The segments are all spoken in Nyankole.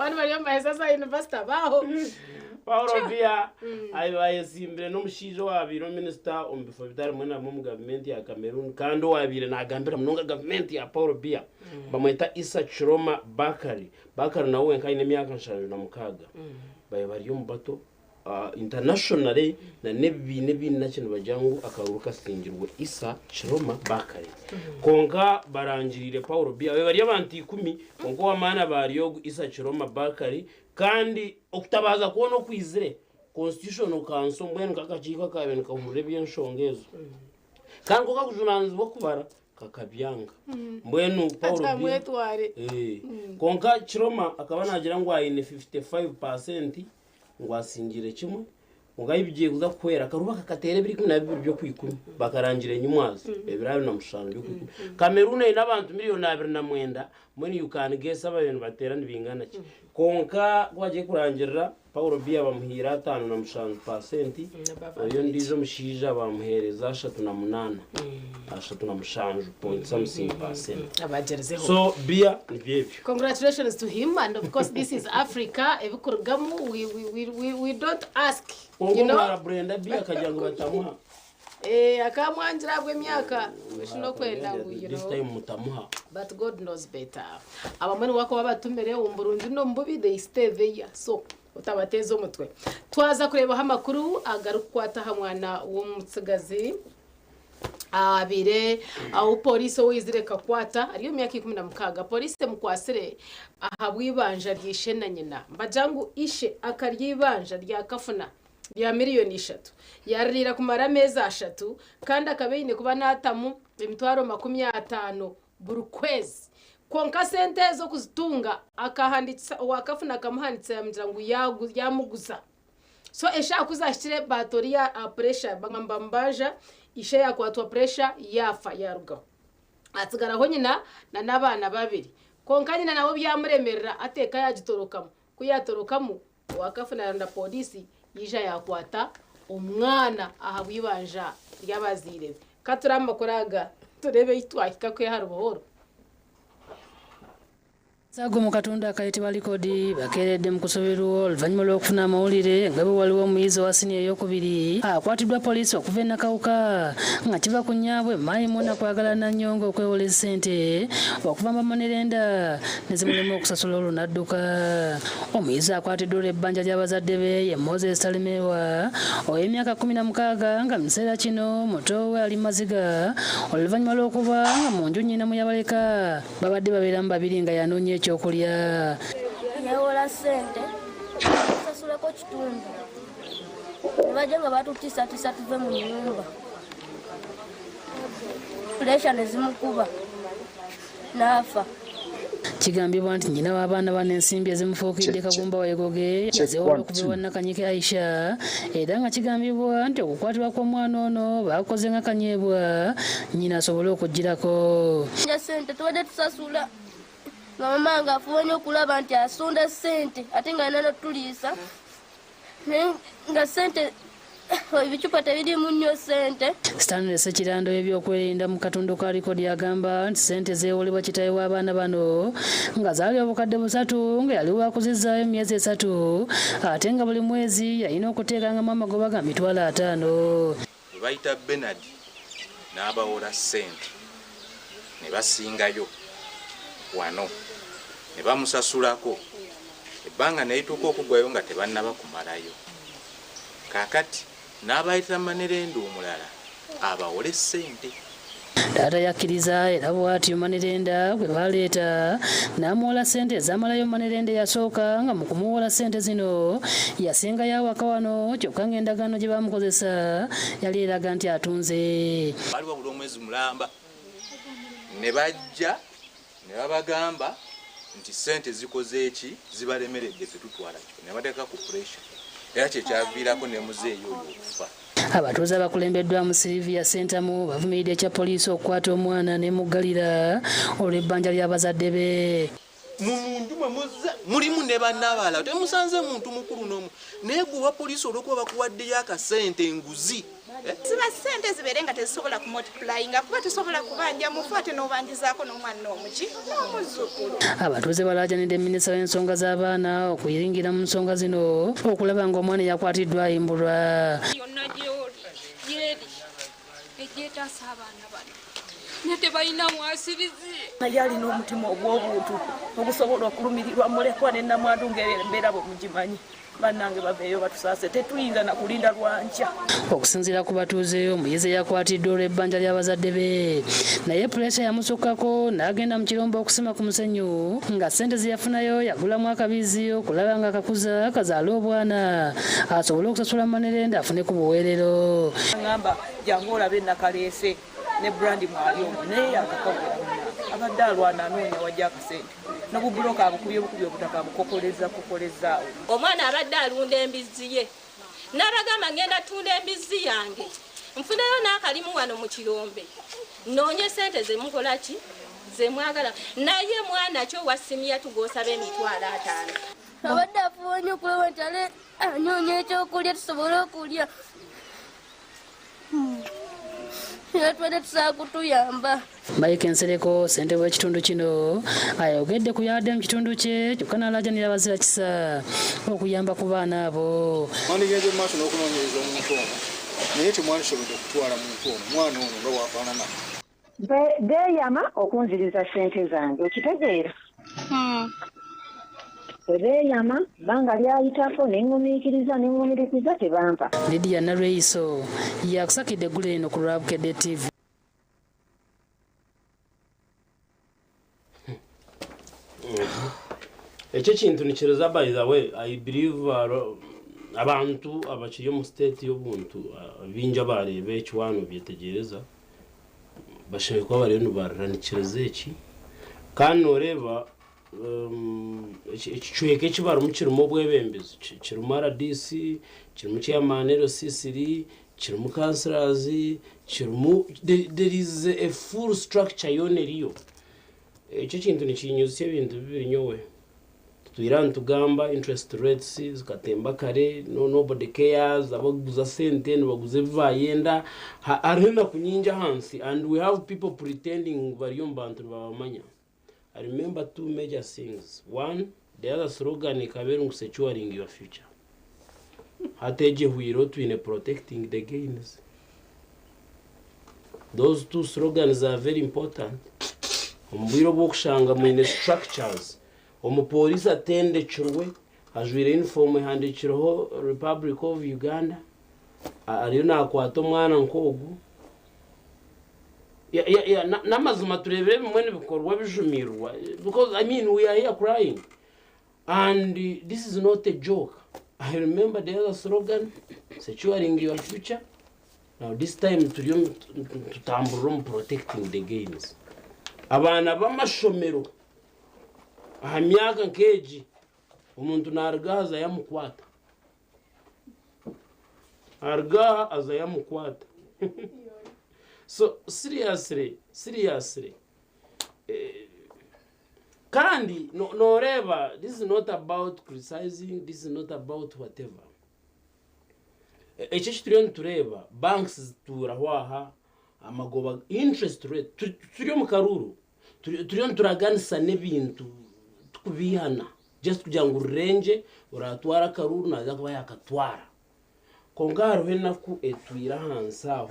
Abandi bariyo nibaheza za university abaaho. Paul Biya ayesimbire n'omushaija owaabaire minisita omu bifo bitari bimwe na bimwe omu gavumenti ya Cameroon kandi owaabaire naagambira munonga gavumenti ya Paul Biya. Bamweta Issa Tchiroma Bakary. Bakary nawe wenka aine emyaka 76. Babaire bari omu bato Internationally na n'ebibiina ebindi nakyo nibagira ngu akaruru kasingirwe Issa Tchiroma Bakary. Kwonka barangiriire Paul Biya babaire bari abantu ikumi kwonka ow'amaani aba ari ogu Issa Tchiroma Bakary kandi okutabaaza kwona okwizire Constitutional Council mbwenu nk'akakiiko akaabaire nikahurira eby'enshonga ezo kandi ko kakujunaanizibwa okubara kakabyanga. Mbwenu Paul Biya Atamwetware. Kwonka Tchiroma akaba naagira ngu aine 55% ngu asingiire kimwe, kwonka ahi bigiye kuza kuhwera akaruba kakateera ebiro 12 by'okwikumi bakarangira enyimwazo ebiro 27 by'okwikumi. Cameroon eine abantu miriyoni 29 mbwenu you can guess ababaire nibateera nibingana ki. Kwonka ku bagiye kurangirira Paul Biya bamuhaire 57 paasenti, oyo ondiijo omushaija bamuheereza 38, 37 point something paasenti. Abagyerizeho. So Biya nibyo ebyo. Congratulations to him and of course this is Africa ebikurugamu we, we, we, we, we don't ask Kwonka you know omurara Brenda Biya akagira ngu batamuha. Eh, akamwangira ahabw'emyaka shi n'okwenda ngu you This know time mutamuha. But God knows better. Abamwe nibakuba babatumire omu burungi n'omu bubi they stay there so otabateeza omutwe. Twaza kureebaho amakuru agarikukwata aha mwana w'omutsigazi abaire ahu pooriisi owaizire ekakwata ari omu myaka 16. Pooriisi emukwatsire ahabw'eibanja rya ishe na nyina. Nibagira ngu ishe akarya eibanja rya kafuna rya miriyoni ishatu. Yaaririira kumara ameezi ashatu kandi akaba aine kuba naatamu emitwaro 50 buri kwezi. Kwonka sente ezo kuzitunga akahandiikisa owa kafuna akamuhandiikisa yaamugira ngu yaamuguza. So eshaaha ku zaahikire baata oriya aha puresha bagamba nibamubanja, ishe yaakwatwa puresha yaafa yaarugaho. Hatsigaraho nyina n'abaana babiri. Kwonka nyina nawe byamuremerera hati eka yaagitorokamu. Ku yaatorokamu, owa kafuna yaaronda pooriisi yaija yaakwata omwana ahabw'eibanja ry'abazaire be. Ka ture aha makuru aga tureebe ei twahika kwiha ahari buhooro. Abasago mu katundu akayitibwa Likodi bakeeredde mu kusoberwa oluvannyuma lw'okufuna amawulire nga bwe waliwo omuyizi owa siniya ey'okubiri akwatiddwa poliisi okuva e Nakawuka nga kiva ku nnyaabwe Mayimuna kwagala Nanyonga okwewola essente okuva mu bamunerenda ne zimulema okusasula olwo n'adduka. Omuyizi akwatiddwa olw'ebbanja ly'abazadde be ye Moses Talemeerwa ow'emyaka 16 nga mu kiseera kino muto we ali mu maziga oluvannyuma lw'okuba nga mu nju nnyina mwe yabaleka Babadde babeeramu babiri nga y'anoonya ekyokulya. Neewola ssente nsasuleko kitundu ne bajja nga batutiisatiisa tuve mu nnyumba puleesha ne zimukuba n'afa. Kigambibwa nti nnyina w'abaana bano ensimbi ezimufuukidde kagumba wegoge yazeewola okuva ewa Nakanyike Aisha era nga kigambibwa nti okukwatibwa kw'omwana ono baakukoze nga kanyeebwa nnyina asobole okuggyirako. Ssente tubadde tusasula nga mama wange afuba nnyo okulaba nti asonda ssente ate nga alina notuliisa naye nga ssente ebicupa tebirimu nnyo ssente. Stanley Ssekiranda ow'ebyokwerinda mu katundu ka Likodi agamba nti ssente zeewolebwa kitaawe w'abaana bano nga zaali obukadde busatu nga yali waakuzizzaayo mu myezi esatu ate nga buli mwezi yalina okuteekangamu amagoba ga 50,000. Gwe bayita Bernard n'abawola ssente ne basingayo wano ne bamusasulako ebbanga ne lituuka okuggwayo nga tebannaba kumalayo. Kaakati n'abayitira manerenda omulala abawole ssente. Taata yakkiriza era bw'atyo manerenda gwe baaleeta n'amuwola ssente ezaamalayo manerenda eyasooka nga mu kumuwola ssente zino yasengayo awaka wano kyokka ng'endagaano gye baamukozesa yali eraga nti atunze. Baali wabula omwezi mulamba ne bajja ne babagamba nti ssente zikoze ki zibalemeredde ffe tutwala kyo ne bateeka ku pressure era kye kyaviirako ne muzeeyi oyo okufa. Abatuuze abakulembeddwamu Sylvia Ssentamu bavumiridde ekya poliisi okukwata omwana n'emuggalira olw'ebbanja ly'abazadde be. Mu nju mwe muzze mulimu ne bannabalala temusanze muntu mukulu n'omu naye gwe owa poliisi olw'okuba bakuwaddeyo akasente enguzi. Ziba ssente zibeere nga tezisobola kumultiplyinga kuba tosobola kubanja mufu ate n'obanjizaako n'omwana n'omuki n'omuzzukulu. Abatuuze balaajanidde minisita w'ensonga z'abaana okuyingira mu nsonga zino okulaba ng'omwana eyakwatiddwa ayimbulwa. Yonna gyoli gyeri egyetaasa abaana bano naye tebalina mwasirizi. Naye alina omutima ogw'obuntu ogusobola okulumirirwa mulekwa ne namwandu ng'embeera bwe mugimanyi. Bannange baveeyo batusaase, tetuyinza na kulinda lwankya. Okusinziira ku batuuze, omuyizi eyakwatiddwa olw'ebbanja ly'abazadde be naye puleesa yamusukkako n'agenda mu kirombe okusima ku musenyu nga ssente ze yafunayo yagulamu akabizi okulaba nga akakuza kazaale obwana asobole okusasula manerenda afune ku buweerero. Ngamba jangu olabe nakaleese ne brandi mwali omwo naye yakakagula munnange abadde alwana anoonya wajja akasente n'obubuloka abukubye bukubi obutaka abukokoleza kokolezaawo. Omwana abadde alunda embizzi ye n'abagamba ngenda tunda embizzi yange nfuneyo n'akalimu wano mu kirombe nnoonye ssente ze mukola ki ze mwagala naye mwana ki owa siniya tugw'osaba emitwalo ataano. Abadde afuba nnyo okulaba nti ale anoonya ekyokulya tusobole okulya. Era tubadde tusaba kutuyamba. Mike Nsereko ssentebe w'ekitundu kino ayogedde ku byabadde mu kitundu kye kyokka n'alaajanira abazira kisa okuyamba ku baana abo. Mwandigenze mu maaso n'okunoonyereza omuntu ono naye temwandisobodde kutwala muntu ono mwana ono nga bw'afaanana. Beeyama okunziriza ssente zange okitegeera. Bwe beeyama bbanga lyayitako ne ŋŋumiikiriza ne ŋŋumiikiriza tebampa. Lydia Nalweyiso yakusakidde eggulire lino ku lwa Bukedde TV. Ekyo ekintu nikiriza by the way I believe abantu abakiri omu state y'obuntu baingi abareeba eki waaba nobyetegyereza bashemereire kuba bariyo nibarira nikiriza eki kandi noreeba ekicweka eki barimu kirimu obwebembezi kirimu RDC kirimu chairman LC3 kirimu councillors kirimu there is a full structure yoona eriyo. Ekyo ekintu nikinyutsya ebintu bibiri nyowe. Tutwire aha nitugamba interest rates zikatemba kare no nobody cares abakuguza sente nibaguza ebi bayenda hariho enaku nyingi ahansi and we have people pretending ngu bari omu bantu nibabamanya. I remember two major things. One, the other slogan ekaba eri ngu securing your future. Hati egi ehwire twine protecting the gains. Those two slogans are very important. Omu bwire obw'okushanga mwine structures, omupoliisi atendekirwe, ajwaire uniform ehandiikireho Republic of Uganda, ariyo naakwata omwana nk'ogu. N'amazima tureebire ebimwe nibikorwa bijumirwa because I mean we are here crying and this is not a joke. I remember the other slogan, securing your future. Now this time turiyo tutamburira omu protecting the gains. Abaana b'amashomero aha myaka nk'egi omuntu naruga aha aza yamukwata. Aruga aha aza yamukwata. So seriously, seriously. Kandi noreeba this is not about criticizing, this is not about whatever. Ekyo eki turiyo nitureeba banks zituuraho aha amagoba interest rate turi omu karuuru turiyo nituraganisa n'ebintu tukubihana just kugira ngu rurengye oratwara akaruuru naaza kuba yakatwara. Kwonka hariho enaku etwire ahansi aho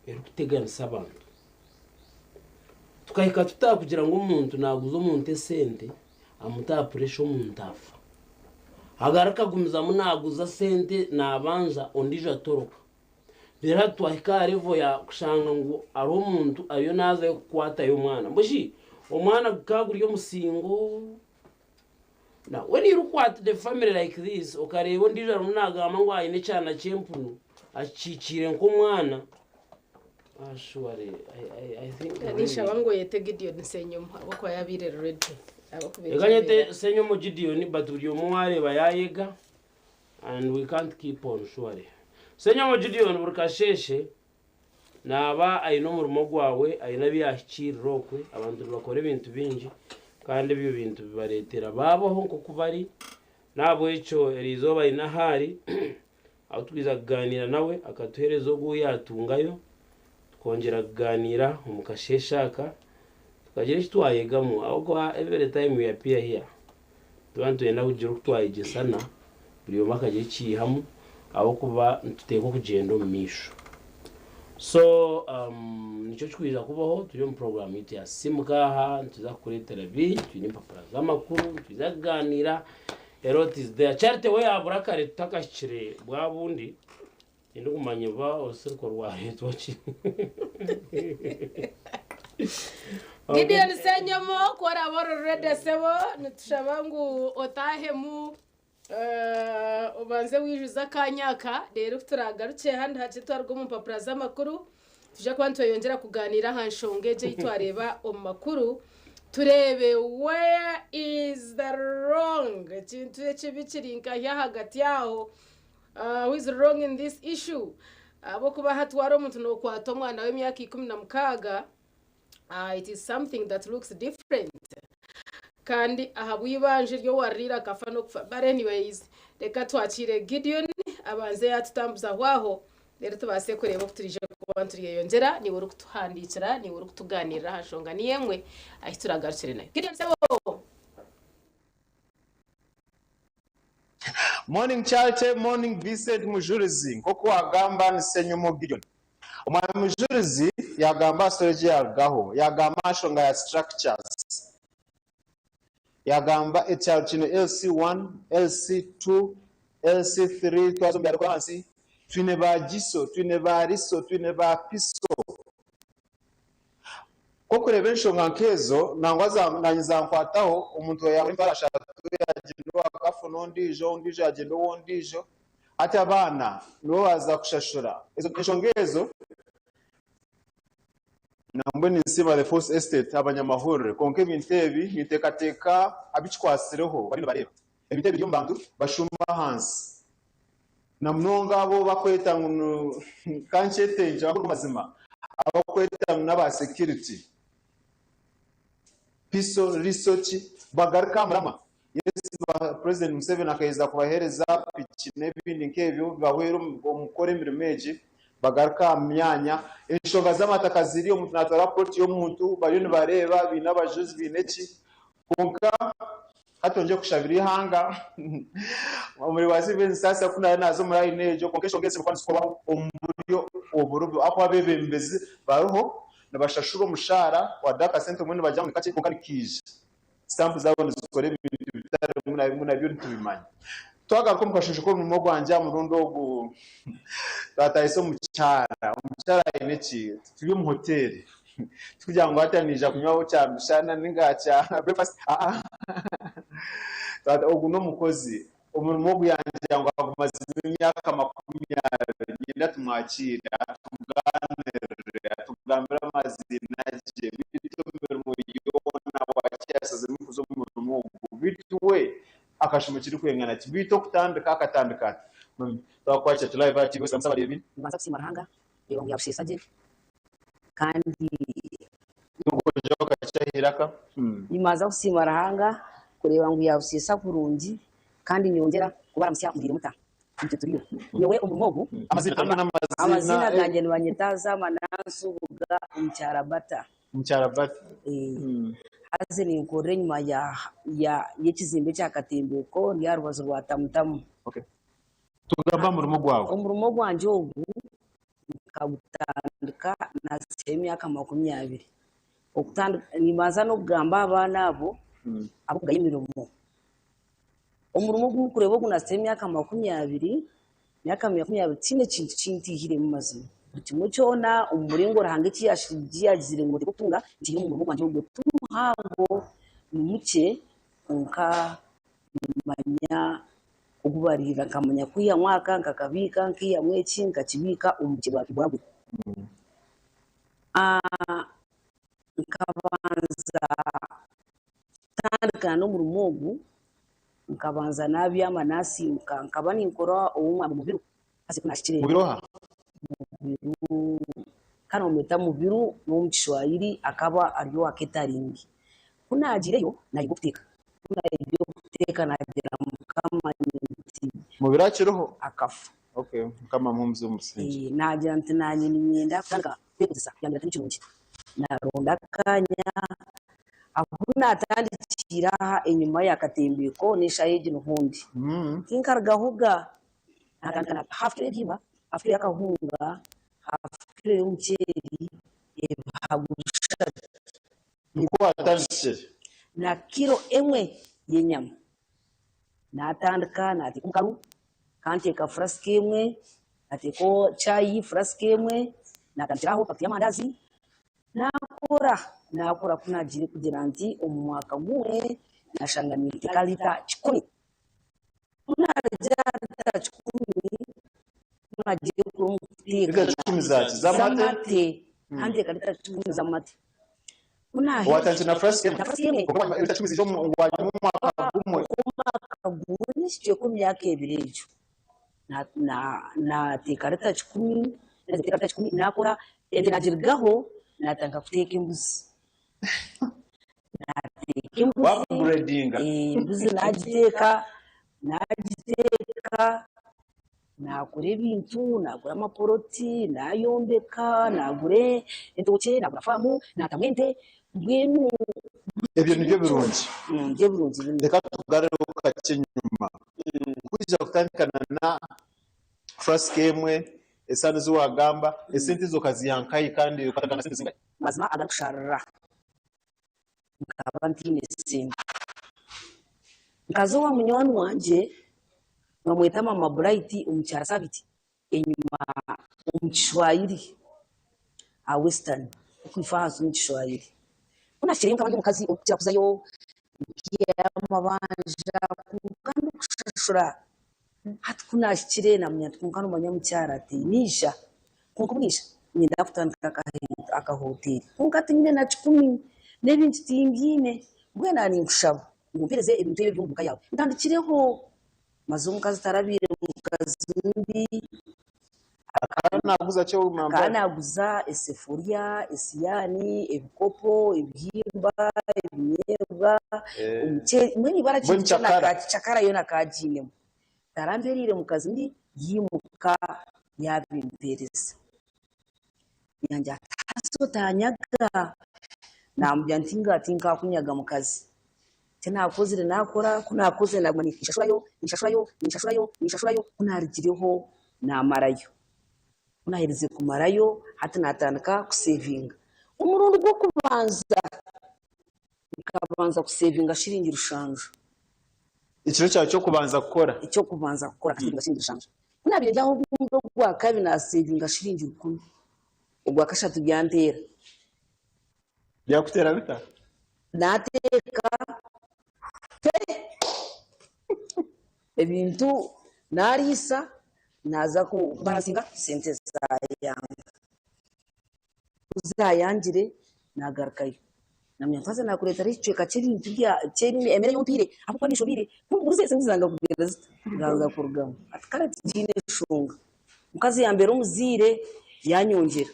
erikuteganisa abantu. Tukahika tuta kugira ngu omuntu naaguza omuntu esente amuta aha pressure omuntu afa. Agaruka agumizamu naaguza sente naabanja ondiijo atoroka. Reero hati twahika aha level ya kushanga ngu hariho omuntu ariyo naazayo kukwatayo omwana. Mbwenu omwana gukaba guri omusingo. Now when you look at the family like this okareeba ondiijo arimu naagamba ngu aine ekyana ky'empunu akikiikiire nk'omwana surely I think Ninshaba ngu oyete Gideon Ssenyomo ahabw'okuba yabaire ready. Reka nyete Ssenyomo Gideon but buri omwe wareeba yayega and we can't keep on surely. Ssenyomo Gideon buri kasheeshe naaba aine omurimo gwawe aine abu yahikiirira okwe abantu nibakora ebintu bingi kandi ebyo bintu bibareetera baabaho nk'oku bari n'ahabw'ekyo eriizooba aine ahu ari Ahu twija kugaaniira nawe akatuheereza ogu yaatungayo, tukongyera kugaaniira omu kasheeshe aka, tukagira eki twayegamu ahabw'okuba every time we appear here, nituba nitwenda kugira oku twayegyesana, buri omwe akagira eki yaihamu ahabw'okuba nituteekwa kugyenda omu maisho. So nikyo kikwija kubaho turi omu puroguraamu yaitu ya Simuka Aha, nituza kukureetera bingi, twine empapura z'amakuru, nitwija kugaaniira A lot is there. Charity we yabura kare tutakahikire bwabundi tindikumanya oba orusiriko rwaretwa ki. Gideon Ssenyomo ku oraabe ori ready sebo nitushaba ngu otaahemu eh, obanze wijuze akaanya aka reero ku turaagarukye hanu hakye twaruga omu mpapura z'amakuru Nitwija kuba nitweyongyera kugaaniira aha nshonga egyo ei twareeba omu makuru, tureebe where is the wrong, ekintu ekibi kiri nkahi ahagati aho, who is wrong in this issue? Ahabw'okuba hati waaba omuntu nookwata omwana w'emyaka 16, it is something that looks different. Kandi ahabw'eibanja eri owaririire akafa n'okufa. But anyways, reka twakiire Gideon abanze yaatutambuzaho aho, reero tubaase kureeba oku turaije kuba nituryeyongyera. Niiwe orikutuhandiikira, niiwe orikutugaaniirira aha nshonga niyo emwe ahu turagarukire nayo. Gideon sebo! Morning Charity, morning Vincent Mujurizi, nk'oku wagamba ni Ssenyomo Gideon. Omwami Mujurizi yagamba aha story egi yarugaho, yagamba aha nshonga ya structures, yagamba ekyaro kiine LC1, LC2, LC3 twaza omu byaro kuri ahansi twine ba Giso, twine ba Riso, twine ba Piso. Ku orikureeba enshonga nk'ezo nangwa naanye zankwataho, omuntu yaaba emitwaro ashatu yaagyenda owa kafuna ondiijo, ondiijo yaagyenda ow'ondiijo, hati abaana nibo baaza kushashura. Enshonga ezo nambwenu ninsiima The Force Estate abanyamahurire kwonka ebintu ebi ninteekateeka abu kikwatsireho bariyo nibareeba. Ebintu ebi biri omu bantu bashuuma ahansi. Na munonga abo bakweta ngu ni kankyetengye amazima abakweta ngu n'aba security piso riso ki bagaruke aha muramwa yes president Museveni akaheza kubahereza piki n'ebindi nk'ebyo bibahwere omu kukora emirimo egi bagaruke aha myanya enshonga z'amataka ziri omuntu natwara plot y'omuntu bariyo nibareeba baine abajuzi baine ki Kwonka ka twongye kushabira eihanga omuri Wazibe Nsasa ku naabe naaza omu layini egyo kwonka enshonga ezi zirikuba nizikorwaho omu buryo oburubi ahakuba abeebembezi bariho nibashashurwa omushaara wadde akasente obumwe nibagira ngu ni kakye kwonka nikaija. Sitampu zaabo nizikora ebintu bitari bimwe na bimwe nabyo nitubimanya. Twagaruka omu kashushu k'omurimo gwangye aha murundi ogu twatahisa omukyara, omukyara aine ki? Turi omu hoteeri. Tikugira ngu hati naija kunywaho kyamishana ninga kya breakfast aa ogu n'omukozi omurimo ogu yangira ngu agumazemu emyaka 20 niinyenda tumwakiire atugaanirire atugambire amaziina gye beitu emirimo yoona waakiri yashaziremu kuza omu murimo ogu beitu we akashuma ekirikwingana ki beitu okutandika akatandika ata twakwakira turi live aha TV abareebi. Nibanza kusiima Ruhanga kureeba ngu yaabusheesa gye. Kandi. Nimanza kusiima Ruhanga kureeba ngu yabusiisa kurungi kandi nyongyera kubaramutsya mubwire muta itwe turiyo. Nyowe omurimo ogu amaziina gangye nibanyeta Zama Nansubuga Omukyara Bata. Haza ninkorera enyima y'ekizimbe kya Katembeeko ndi aha rubaju rwa Tamutamu. Omurimo gwangye ogu Nkagutandika naahitsya emyaka 20. Okutandika nimbanza n'okugamba aha baana abo ab'okugaya emirimo. Omurimo ogu orikureeba ogu naahitsya emyaka 20, emyaka 20 tihaine kintu ki ntaihiremu mazima. Buri kimwe kyona omu muringo Ruhanga eki yaagizire ngu oteekwa kutunga nkiine omu murimo gwangye ogwo. Ti muhango, ni mukye kwonka nimanya Ogubariirira nkamanya kwihamu aka nkakabiika, nkaihamu eki nkakibiika omu bukye bwagwo. Nkabanza kutandika n'omurimo ogu, nkabanza nabyama nasiimuka, nkaba ninkora ow'omwami Mubiru haza ku naahikire Mubiru oha? Mubiru ka noomweta Mubiru n'ow'omu Kishwahili akaba ari owa catering. Ku naagiireyo naayega okuteeka. Ku naayega okuteeka naagira Mukama nti. Mubiru akiriho? Akafa. Okay, Mukama amuhumuze omu busingye. Eh, naagira nti naanye niinyenda kutandika kwekozesa yangira ati ni kirungi. Naaronda akanya ahu naatandikiire aha enyima ya katembeeko n'eshaaha egi niho ndi. Tinkarugahoga. Naatandika na hafu kiro y'ebihimba, hafu kiro y'akahunga, hafu kiro y'omuceeri, ebihago bishatu. Nikwo waatandikire? Na kiro emwe y'enyama. Naatandika naateeka omukaru, nkanteeka furasika emwe, naateeka chai furasika emwe, naatandikira aho pakiti y'amandazi, naakora, naakora ku naagiire kugira nti omu mwaka gumwe naashanga ninteeka lita kikumi. Ku naagira lita kikumi, ku naagiire kura omu kuteeka Lita kikumi zaaki? Z'amate? Z'amate. Nkanteeka lita kikumi z'amate. Watandikire na furasika emwe kwonka bwanyima lita kikumi ziija bwanyima omwaka gumwe. Omwaka gumwe n'ekicweka omu myaka ebiri egyo naateeka lita kikumi, naateeka lita kikumi naakora ente naagirugaho naatandika kuteeka embuzi. Naateeka embuzi, Waapuguredinga. embuzi naagiteeka, naagiteeka. Naagura ebintu, naagura amapoloti, naayombeka, naagura entookye, naagura faamu, naatamu ente, mbwenu. Ebyo nibyo birungi. Nibyo birungi binu. Reka tugarureho kakye enyima. Kwija kutandika na furasika emwe, esaano ezi waagamba, esente ezo okaziiha nkahi kandi okatandika na sente zingahi? Amazima agarikushaarira. Nkaba ntaine sente. Nkaza owa munywani wangye nibamweta Mama Bright omu kyaro Sabiti enyima omu Kishwahili aha Western okwifa ahansi omu Kishwahili. Ku naahikireyo nkaba ndi omukazi orikukira kuzayo nkiihayo amabanja kwonka ndikushashura. Hati ku naahikire naamanya nti kwonka noomanya mukyara ati naija kwonka obu naija niinyenda kutandika akahoteeri kwonka tinyine na kikumi n'ebintu timbiine mbwenu naaba ninkushaba ngu ompereze ebintu ebi ebiri omu duuka yaawe ntandikireho. Mazima omukazi tarabaire mukazi mubi. Akaba naaguza ki obu Akaba naaguza esefuriya, esiyaani, ebikopo, ebihimba, ebinyeebwa, omuceeri, mbwenu ibara Mbwenu kintu kyona cakara. cakara yoona akaba agiinemu. Tarampereire mukazi ndi yaimuka yaabimpeereza. Yangira ati, Haza otaanyaga. Naamugira nti, Ngaaha tinkaakunyaga mukazi. Eki naakozire naakora, ku naakozire naaguma ninshashurayo, ninshashurayo, ninshashurayo, ninshashurayo, ku naarugireho naamarayo. Ku naaherize kumarayo, hati naatandika kuseevinga. Omurundi gw'okubanza nkabanza kuseevinga shiringi rushanju. Ekiro kyawe ky'okubanza kukora? Eky'okubanza kukora nkaseevinga shiringi rushanju. Ku naabaire ndi aho ogundi ogwa kabiri naaseevinga shiringi rukumi, ogwa kashatu byanteera. Byakuteera bita? Naateeka pe ebintu naariisa naaza kubaransinga sente zaayanga. Ku zaayangire naagarukayo. Naamanya nti haza naakureetera ekicweka ky'ebintu ky'emere ei ompaire ahabw'okuba ninshobeire ku ndikuguza esente zanga kugira zita zanga kurugamu. Ati kare tikiine nshonga. Omukazi yambeera omuzaire yanyongyera,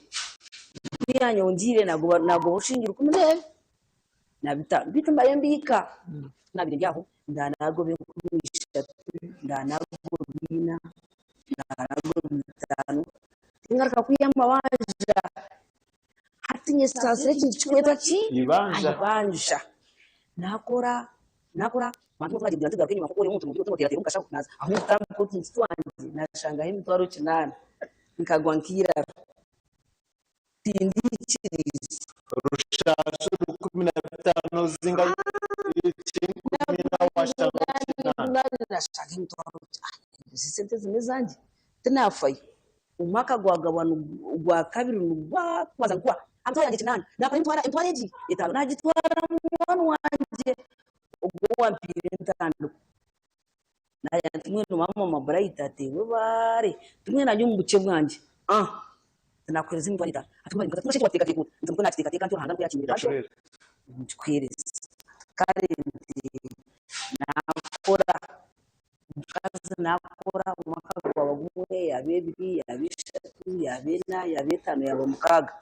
ku yanyongyeire nagoba nagoba oshiringi rukumi n'ebiri na bitaano beitu mbayo mbiika, ku naabaire ndi aho ndanagoba enkumi ishatu, ndanagoba ina, ndanagoba itaano, tingaruka kwiha amabanja. Hati nyesaasire ekintu kirikwetwa ki? Eibanja. Eibanja. Naakora, naakora, abantu boona bagira nti garuka enyima nk'oku ori omuntu mukuru oteerateera omu kashaho, naaza ahu ndikutandika otuntu twangye naashangaho emitwaro kinaana, nkagwa nk'eiraro. Tindiikiriize. Rushanju 15 zinga enkumi ina waashangaho kinaana. Naashanga emitwaro kinaana, ezi sente ezi n'ezangye? Tinaafayo. Omwaka gwagaba ogwa kabiri nigwakubanza nikuhwa, aha mitwaro yangye kinaana, naakora emitwaro emitwaro egi etaano naagitwara munywani wangye ogwo owampiire entandikwa. Naagira nti mbwenu maama mama Bright ati webaare, ti mbwenu naanye omu bukye bwangye ah tinaakuheereza emitwaro etaano. Ati webare mukazi, ati mbwenu shi eki waakiteekateeka ota? Nti nikwo naakiteekateeka ntyo Ruhanga nikwo yaakinyoreka atyo ngu nkikuheereze. Ati kare nti naakora. Omukazi naakora omwaka gwaba gumwe, yaaba ebiri, yaaba eshatu, yaaba ena, yaaba etaano, yaaba mukaaga.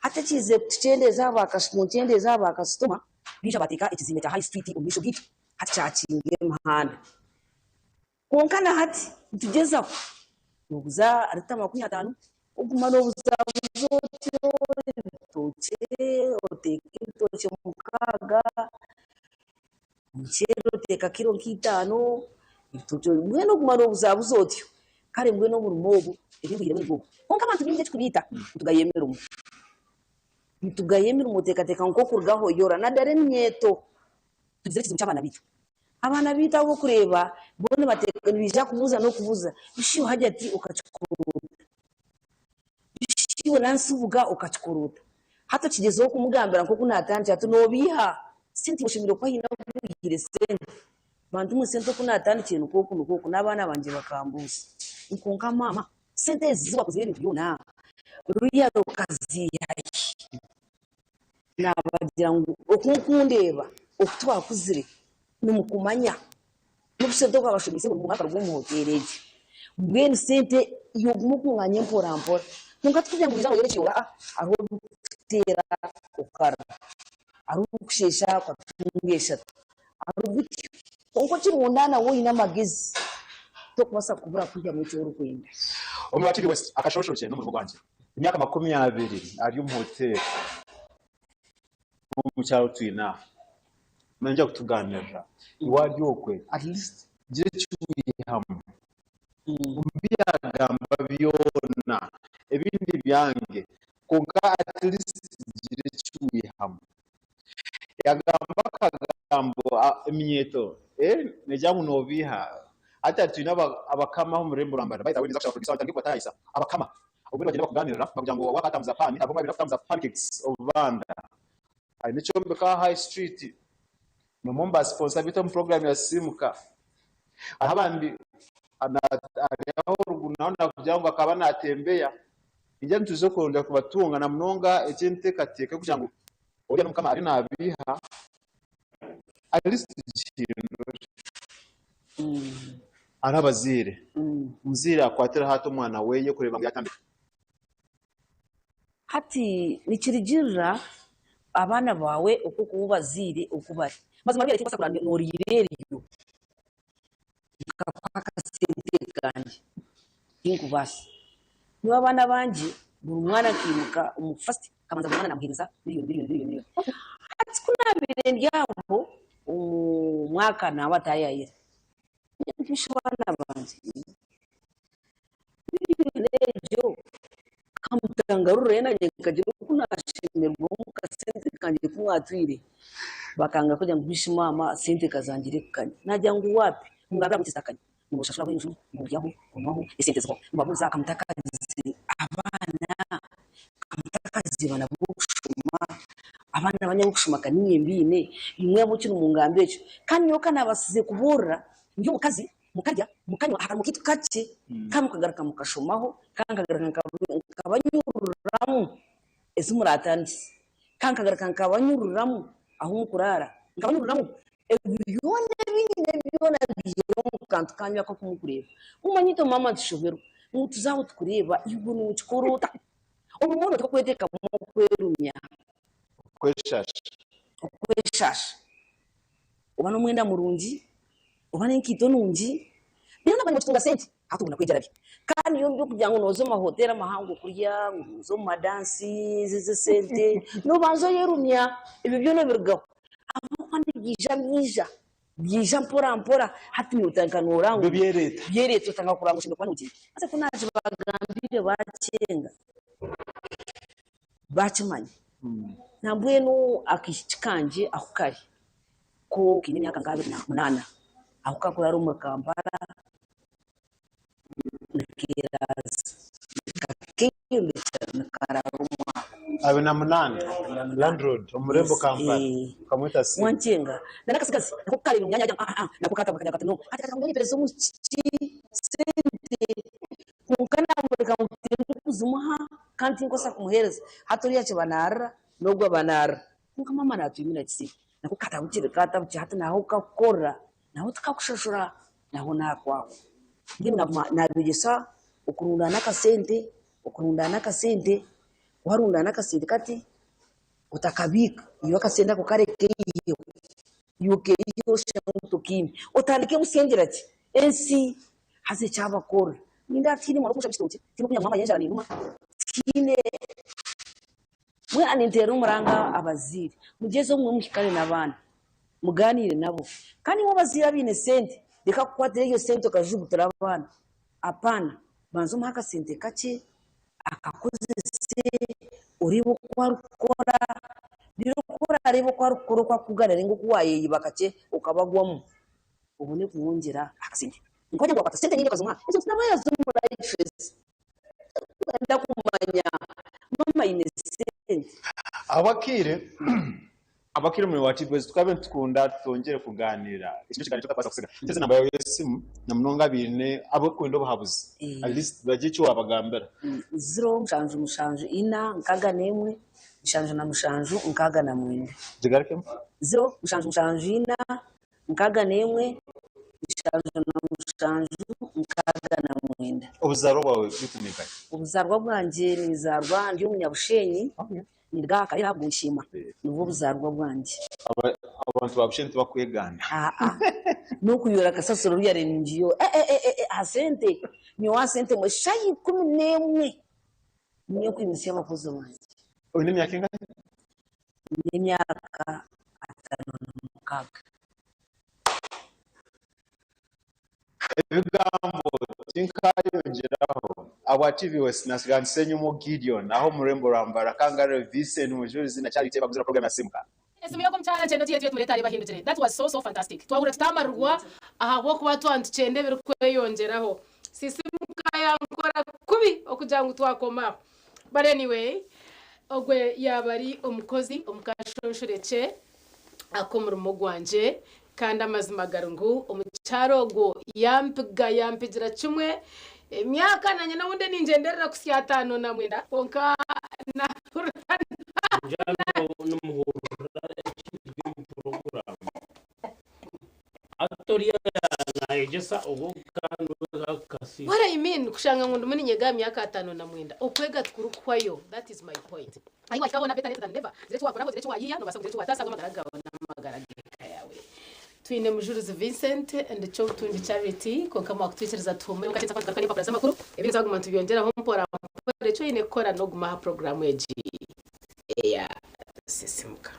Hati ekiizire kutukyendeeza aha kunkyendeeza aha baakasitoma, baija baateeka ekizimbe kya High Street omu maisho gaitu, hati kyakinga emihanda. Kwonka na hati nitugyezaho. Nooguza rita 50, oguma noobuzabuza otyo ebitookye, oteeka ebitookye 6, omuceeri oteeka kiro nk'itaano, ebitookye mbwenu oguma noobuzabuza otyo. Kare mbwenu omurimo ogu ebinkwihiremu nigwo ogu. Kwonka abantu baingi ekikubiita nitugaya emirimo. Nitugaya emirimo oteekateeka ngu nk'okuruga aho oyora nadara eminyeeto. Tugizire ekizibu ky'abaana baitu. Abaana baitu abu orikureeba bo nibaija kubuuza n'okubuuza, Bishi iwe Hajati okakikora ota? Bishi iwe Nansubuga okakikora ota? Hati okigyezeho kumugambira nk'oku naatandikire ati, Noobiiha? Sente iwe oshemereire kuba haine ahu oihire sente. Bantu mwe sente oku naatandikire nikwo oku nikwo oku n'abaana bangye bakambuuza ngu kwonka maama sente ezi ezi waakozire ebintu byona ruriya rukaziiha hi? Naabagira ngu oku orikundeeba oku twakuzire nimukumanya n'obu sente obwabashomeise buri omwe akaruga omu hoteeri egi. Mbwenu sente iwe ogume okunganye mpora mpora. Kwonka tikugira ngu noija ngu oyore ekihooho aa hariho obu orikuteera okarira, hariho obu orikusheesha okatunga eshatu, hariho bityo. Kwonka okirundaana waaba oine amagezi tokubaasa kubura kwihamu eki orikwenda. Omu Rwakiri West akashoshokye n'omurimo gwangye. Emyaka 20 ari omu hoteeri omu kyaro twine aha. Naija kutugaanirira iwe ari okwe at least gira eki waihamu omu bi yaagamba byona ebindi byange kwonka at least gira eki waihamu. Yagamba akagambo eminyeeto negira ngu nobiiha hati twine abakama omu rurembo rwa Mbarara by the way ninza kushaba producer wange atandike kubatayayisa abakama obumwe nibagyenda bakuganirira bakugira ngu wakatambuza paani hariho omwe abaire arikutambuza pancakes obubanda aine ekyombeko aha high street nomwe omu ba sponsor beitu omu program ya sisiimuka hariho abandi ari aho oruguru nawe nakugira ngu akaba natembeya ningira nituza kwongyera kubatunga namunonga egi enteekateeka y'okugira ngu Oriya n'omukama ariyo nabiiha at least gihindure. Hariho abazaire, omuzaire akwatiraho ata omwana weye kureeba ngu yatandika? Hati nikirugirira abaana baawe oku orikuba obazaire oku bari. Mazima buriya tinkubaasa kuraba noriira eryo nkakuha akasente kangye, tinkubaasa. Nyowe abaana bangye buri mwana akaimuka omu first nkabanza buri mwana namuheereza miriyoni miriyoni miriyoni miriyoni. Hati ku naabaire ndi aho omu mwaka naaba ataayaayire, nyowe abaana bangye miriyoni egyo Kamutangarura nanye nkagira oku nashemererwa omu kasente kangye ku mwatwire bakanga kugira ngu bishi maama sente kazangire kukanya nagira ngu wapi mugambire ahabw'enki zitakanya ngu noshashuraho enju ngu oryaho onywaho esente zihwaho nibabuuza kamutakagizire abaana kamutakagizire abaana b'okushoma abaana bangye ab'okushoma ka niinye mbiine imwe ahabw'enki nimungambira ekyo kandi nyowe ka nabasize kubuurira ndi omukazi Mukarya, mukanywa aha karimo kaitu kakye, kandi mukagaruka mukashomaho, kandi nkagaruka nkabanyururamu ezi muratandikise, kandi nkagaruka nkabanyururamu ahu mukuraara, nkabanyururamu ebyo byona ebi nyine byona biihire omu kantu kanyu aku aku mukureeba. Mumanye itwe maama nitushoberwa ngu tuze aho tukureeba iwe nokikora ota? Obumwe noteekwa kweteekamu okwerumya. Okweshaasha. Okweshaasha. Oba n'omwenda murungi, oba n'enkaito nungi, reero nabwo nokitunga sente hati obona kwejarabya. Kandi nyowe eby'okugira ngu nooza omu mahoteeri amahango kurya, ngu oze omu madansi ezi esente, noobanza oyerumya, ebyo byona obirugaho. Ahabw'okuba nibiija biija, biija mpora mpora, hati niiwe otandika noorangwa. Byo byereeta. Byereeta otandika kurangwa oshemereire kuba noogyenda. Haza ku naagibagambiire baakyenga. Baakimanya. Nambwenu akaishiki kangye ahu kari ko kaine emyaka nka 28 ahu kakuraara omuri Kampala nikeeraaza nikakeeyombekyera nikaraara omwako. 28 landlord omu rurembo Kampala okamweta Simba. Wankyenga na n'akatsigazi nako kukareeba omu myanya yagira ngu aa nako kaatabuka kagira kati no hati kati ngu omwishiki sente Kwonka naamworeka ngu tindikuzimuha kandi tinkubaasa kumuheereza. Hati oriya akiba naarira, n'ogwo aba naarira. Kwonka maama naatwimira kisya. Nako katabukire, katabukire hati naho kakukorera, naho tikakushashura, naho naakwaho. Mbwenu naaguma naabeegyesa okurundaana akasente, okurundaana akasente, waarundaana akasente kati, otakabiika, iwe akasente ako kareke eiheho, iwe okeiheho oshushe ngu tokaine. Otandike kusengyera ki? Ensi. Haza eki abakorera. Nindeeba tihaine mwana orikunsha ekitookye, tihaine orikunyamba mama enjara nenduma, tihaine mbwenu ninteera omuranga abazaire, mugyezeho mwe muhikane n'abaana, mugaaniire nabo. Kandi imwe abazaire abaine sente, reka kukwatira eryo sente okajugutira abaana, apaana, banza omuhe akasente kakye akakozese, oreebe oku arikukora, reero ku oraareebe oku arikukora oku arikukuganira nainga oku waayeyiba kakye okabagwamu, obone kumwongyera akasente. Nkogira ngu wakwata sente nyingi okazimuha, ezo nti nabwo yazimuha life Tarikwenda kumanya mama aine sente. Abakaire abakaire omuri Wati Boys tukabe nitukunda twongyere kuganira eki nikyo kiganiro ekyotakubaasa kusiga. Nteeza enamba yaawe y'esimu na munonga abaine abarikwenda obuhabuzi at least bagire eki wabagambira. Ziro mushanju mushanju ina 61 77 69. Gigarukemu. Ziro mushanju mushanju ina 61 77 69. Obuzaarwa bwawe bwituminkane? Obuzaarwa bwangye ninzaarwa ndi Omunyabushenyi, ninduga aha karere aha Bwenshiima, nibwo buzaarwa bwangye. Abantu ba Bushenyi tibakwegaana. Aa n'okuyora kasasiro ruyare ningiyora eh eh eh aha sente nyowe aha sente emwe shaaha 11 niyo nkwimutsya abakozi bangye. Oine emyaka engahi? Nyine emyaka 56. Ebigambo tinkayongyeraho ahabwa TV West nasiga Nsenyumu Gideon aho omu rurembo rwa Mbarara Kangaroo Vincent Mujurizi na Charity Baguzira program ya Simuka. Esimu y'ogwo mukyara nkyenda ogihe tuye tumurete areebe ahindukire. That was so so fantastic. Twahurira tutamarirwa ahabw'okuba twaba nitukyenda ebirikweyongyeraho. Sisimuka yankora kubi okugira ngu twakoma aho. But anyway, ogwe yaaba ari omukozi omu kashonshorekye ak'omurimo gwangye kandi amazima gari ngu omukyara ogwo yampiga yampigira kimwe emyaka nanye n'obundi ningyenderera kuhitsya 59 kwonka nahurira Nimuhurira ekiri omu puroguraamu. Hati oriya naayegyesa ogwo kandi akasiima. What I mean kushanga ngu ndimu ninyega aha myaka 59 okwega tikurikuhwayo that is my point. Ahi wahika hoona better late than never gira eki wakoraho gira eki wayiiya nobaasa kugira eki wataasa ahabw'amagara gaawe n'amagara g'eka yaawe. Twine Mujurizi Vincent and Ky'obutungi Charity kwonka mwakutwikiriza tuhumure kakye nituza kugaruka n'empapura z'amakuru ebindi nituza tubyongyeraho mpora mpora eki oine kukora n'okuguma aha puroguraamu egi eya Sisimuka.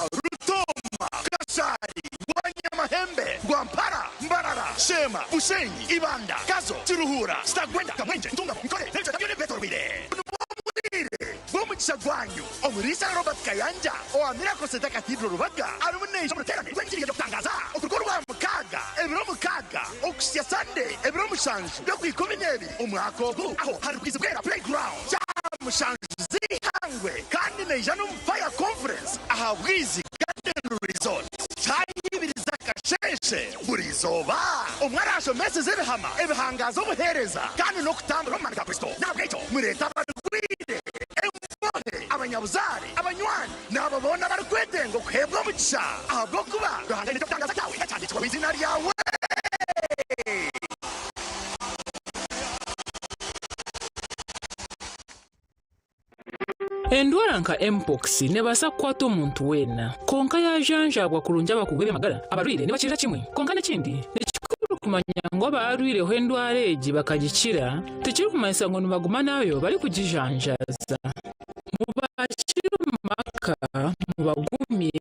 Rutoma, Kashari, Rwanyamahembe, Rwampara, Mbarara, Sheema, Bushenyi, Ibanda, Kazo, Kiruhura, Kitagwenda, Kamwengye, Ntungamo, Nkore n'ebicweka byona ebibetorweire. Buno nibwo bwire bw'omugisha gwanyu. Omuriisa Robert Kayanja owa Miracle Centre Cathedral Rubaga arimu naija omu ruteerane rw'engiri y'eby'okutangaaza okuruga Orwamukaaga ebiro 6 okuhitsya Sunday ebiro 7 by'Okwikumineebiri omwaka ogu aho hari Bwizibwera Playground. Kyamushanju z'eihangwe kandi naija n'omu Fire Conference aha Bwizi Garden Resort shaaha ibiri z'akasheeshe buri izooba. Omwe araashomeseza ebihama ebihangaaza obuheereza kandi n'okutambura omu maani ga Kristo. N'ahabw'ekyo mureete abarwaire, embohe, abanyabuzaare, abanywani, n'abo boona abarikwetenga okuheebwa omugisha ahabw'okuba Ruhanga aine eky'okutangaaza kyawe ekyahandiikirweho eiziina ryawe. Endwara nka Mpox nebaasa kukwata omuntu weena, kwonka yajanjaabwa kurungi abakugu b'eby'amagara, abarwaire nibakirira kimwe. Kwonka n'ekindi, nikikuru kumanya ngu abaarwireho endwara egi bakagikira, tikirikumanyisa ngu nibaguma nayo barikugijanjaaza. Mubaakire omu maka, mubagumye,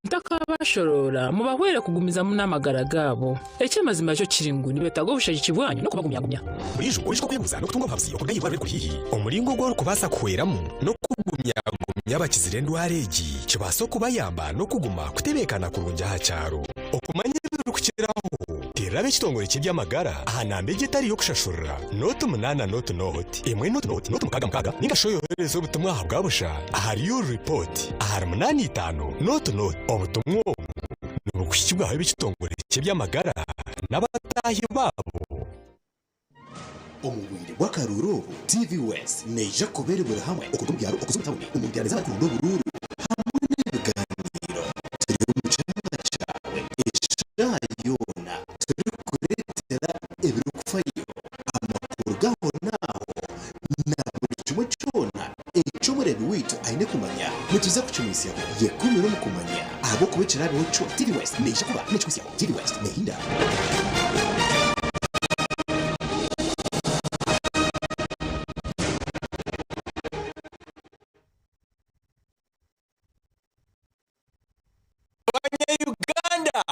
Mutakabashoroora, mubahwere kugumizamu n'amagara gaabo. Eky'amazima kyo kiri ngu nibeetaaga obushagiki bwanyu n'okubagumyagumya. Buriijo oija okwebuuza n'okutunga obuhabuzi okuruga aha irwariro erikuri haihi. Omuringo ogu orikubaasa kuhweramu n'okugumyagumya abakizire endwara egi kibaase okubayamba n'okuguma kutebeekana kurungi aha kyaro. Okumanya ebirikukiraho, teerera ab'ekitongore ky'eby'amagara aha namba egi etari y'okushashurira, 08 0 0 1 0 0 66 ninga shi oyohereze obutumwa aha bwa busha ahari YouReport ahari 85 0 0. Obutumwa obu nibukuhikibwaho ab'ekitongore ky'eby'amagara n'abataahi baabo. Omu bwire bw'akaruuru obu, TV West neija kuba eri buri hamwe okuruga omu byaro okuza omu tawuni omu nteerane z'abarikurunda oburuuru hamwe n'ebigaaniiro. Turi omu kyanga kyawe eshaaha yoona turikukureetera ebirikufayo, amakuru g'ahonaaho na buri kimwe kyona eki omureebi waitu aine kumanya. Nituza kukimwitsyaho. Yekumire omu kumanya ahabw'okuba ekiraabeho kyona, TV West neija kuba nekikwitsyaho. TV West nehinda. Banya-Uganda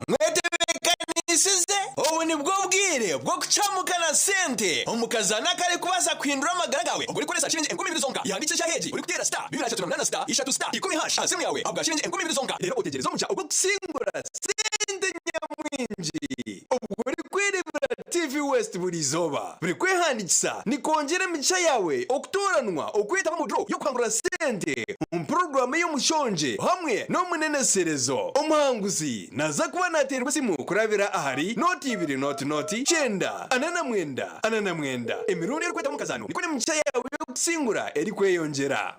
mwetebeekanisize? Obu nibwo bwire bw'okucamuka na sente omu kazaano akarikubaasa kuhindura amagara gaawe obwo orikukoresa shiringi 2000 zonka. Yahandiikisa eshaaha egi orikuteera star 238 star ishatu star ikumi hash aha simu yaawe ahabwa shiringi 2000 zonka reero otegyereze omugisha ogw'okusingura sente nyamwingi obwo orikwereebera TV West buri izooba. Buri kwehandiikisa nikwongyera emigisha yaawe okutooranwa okwetaba omu draw y'okuhangura sente omu puroguraamu ey'omushongye hamwe n'omuneneserezo. Omuhanguzi naaza kuba naateerwa esimu kurabira ahari nooti ibiri nooti nooti kyenda ana na mwenda ana na mwenda. Emirundi orikwetaba omu kazaano nikwo n'emigisha yaawe y'okusingura erikweyongyera.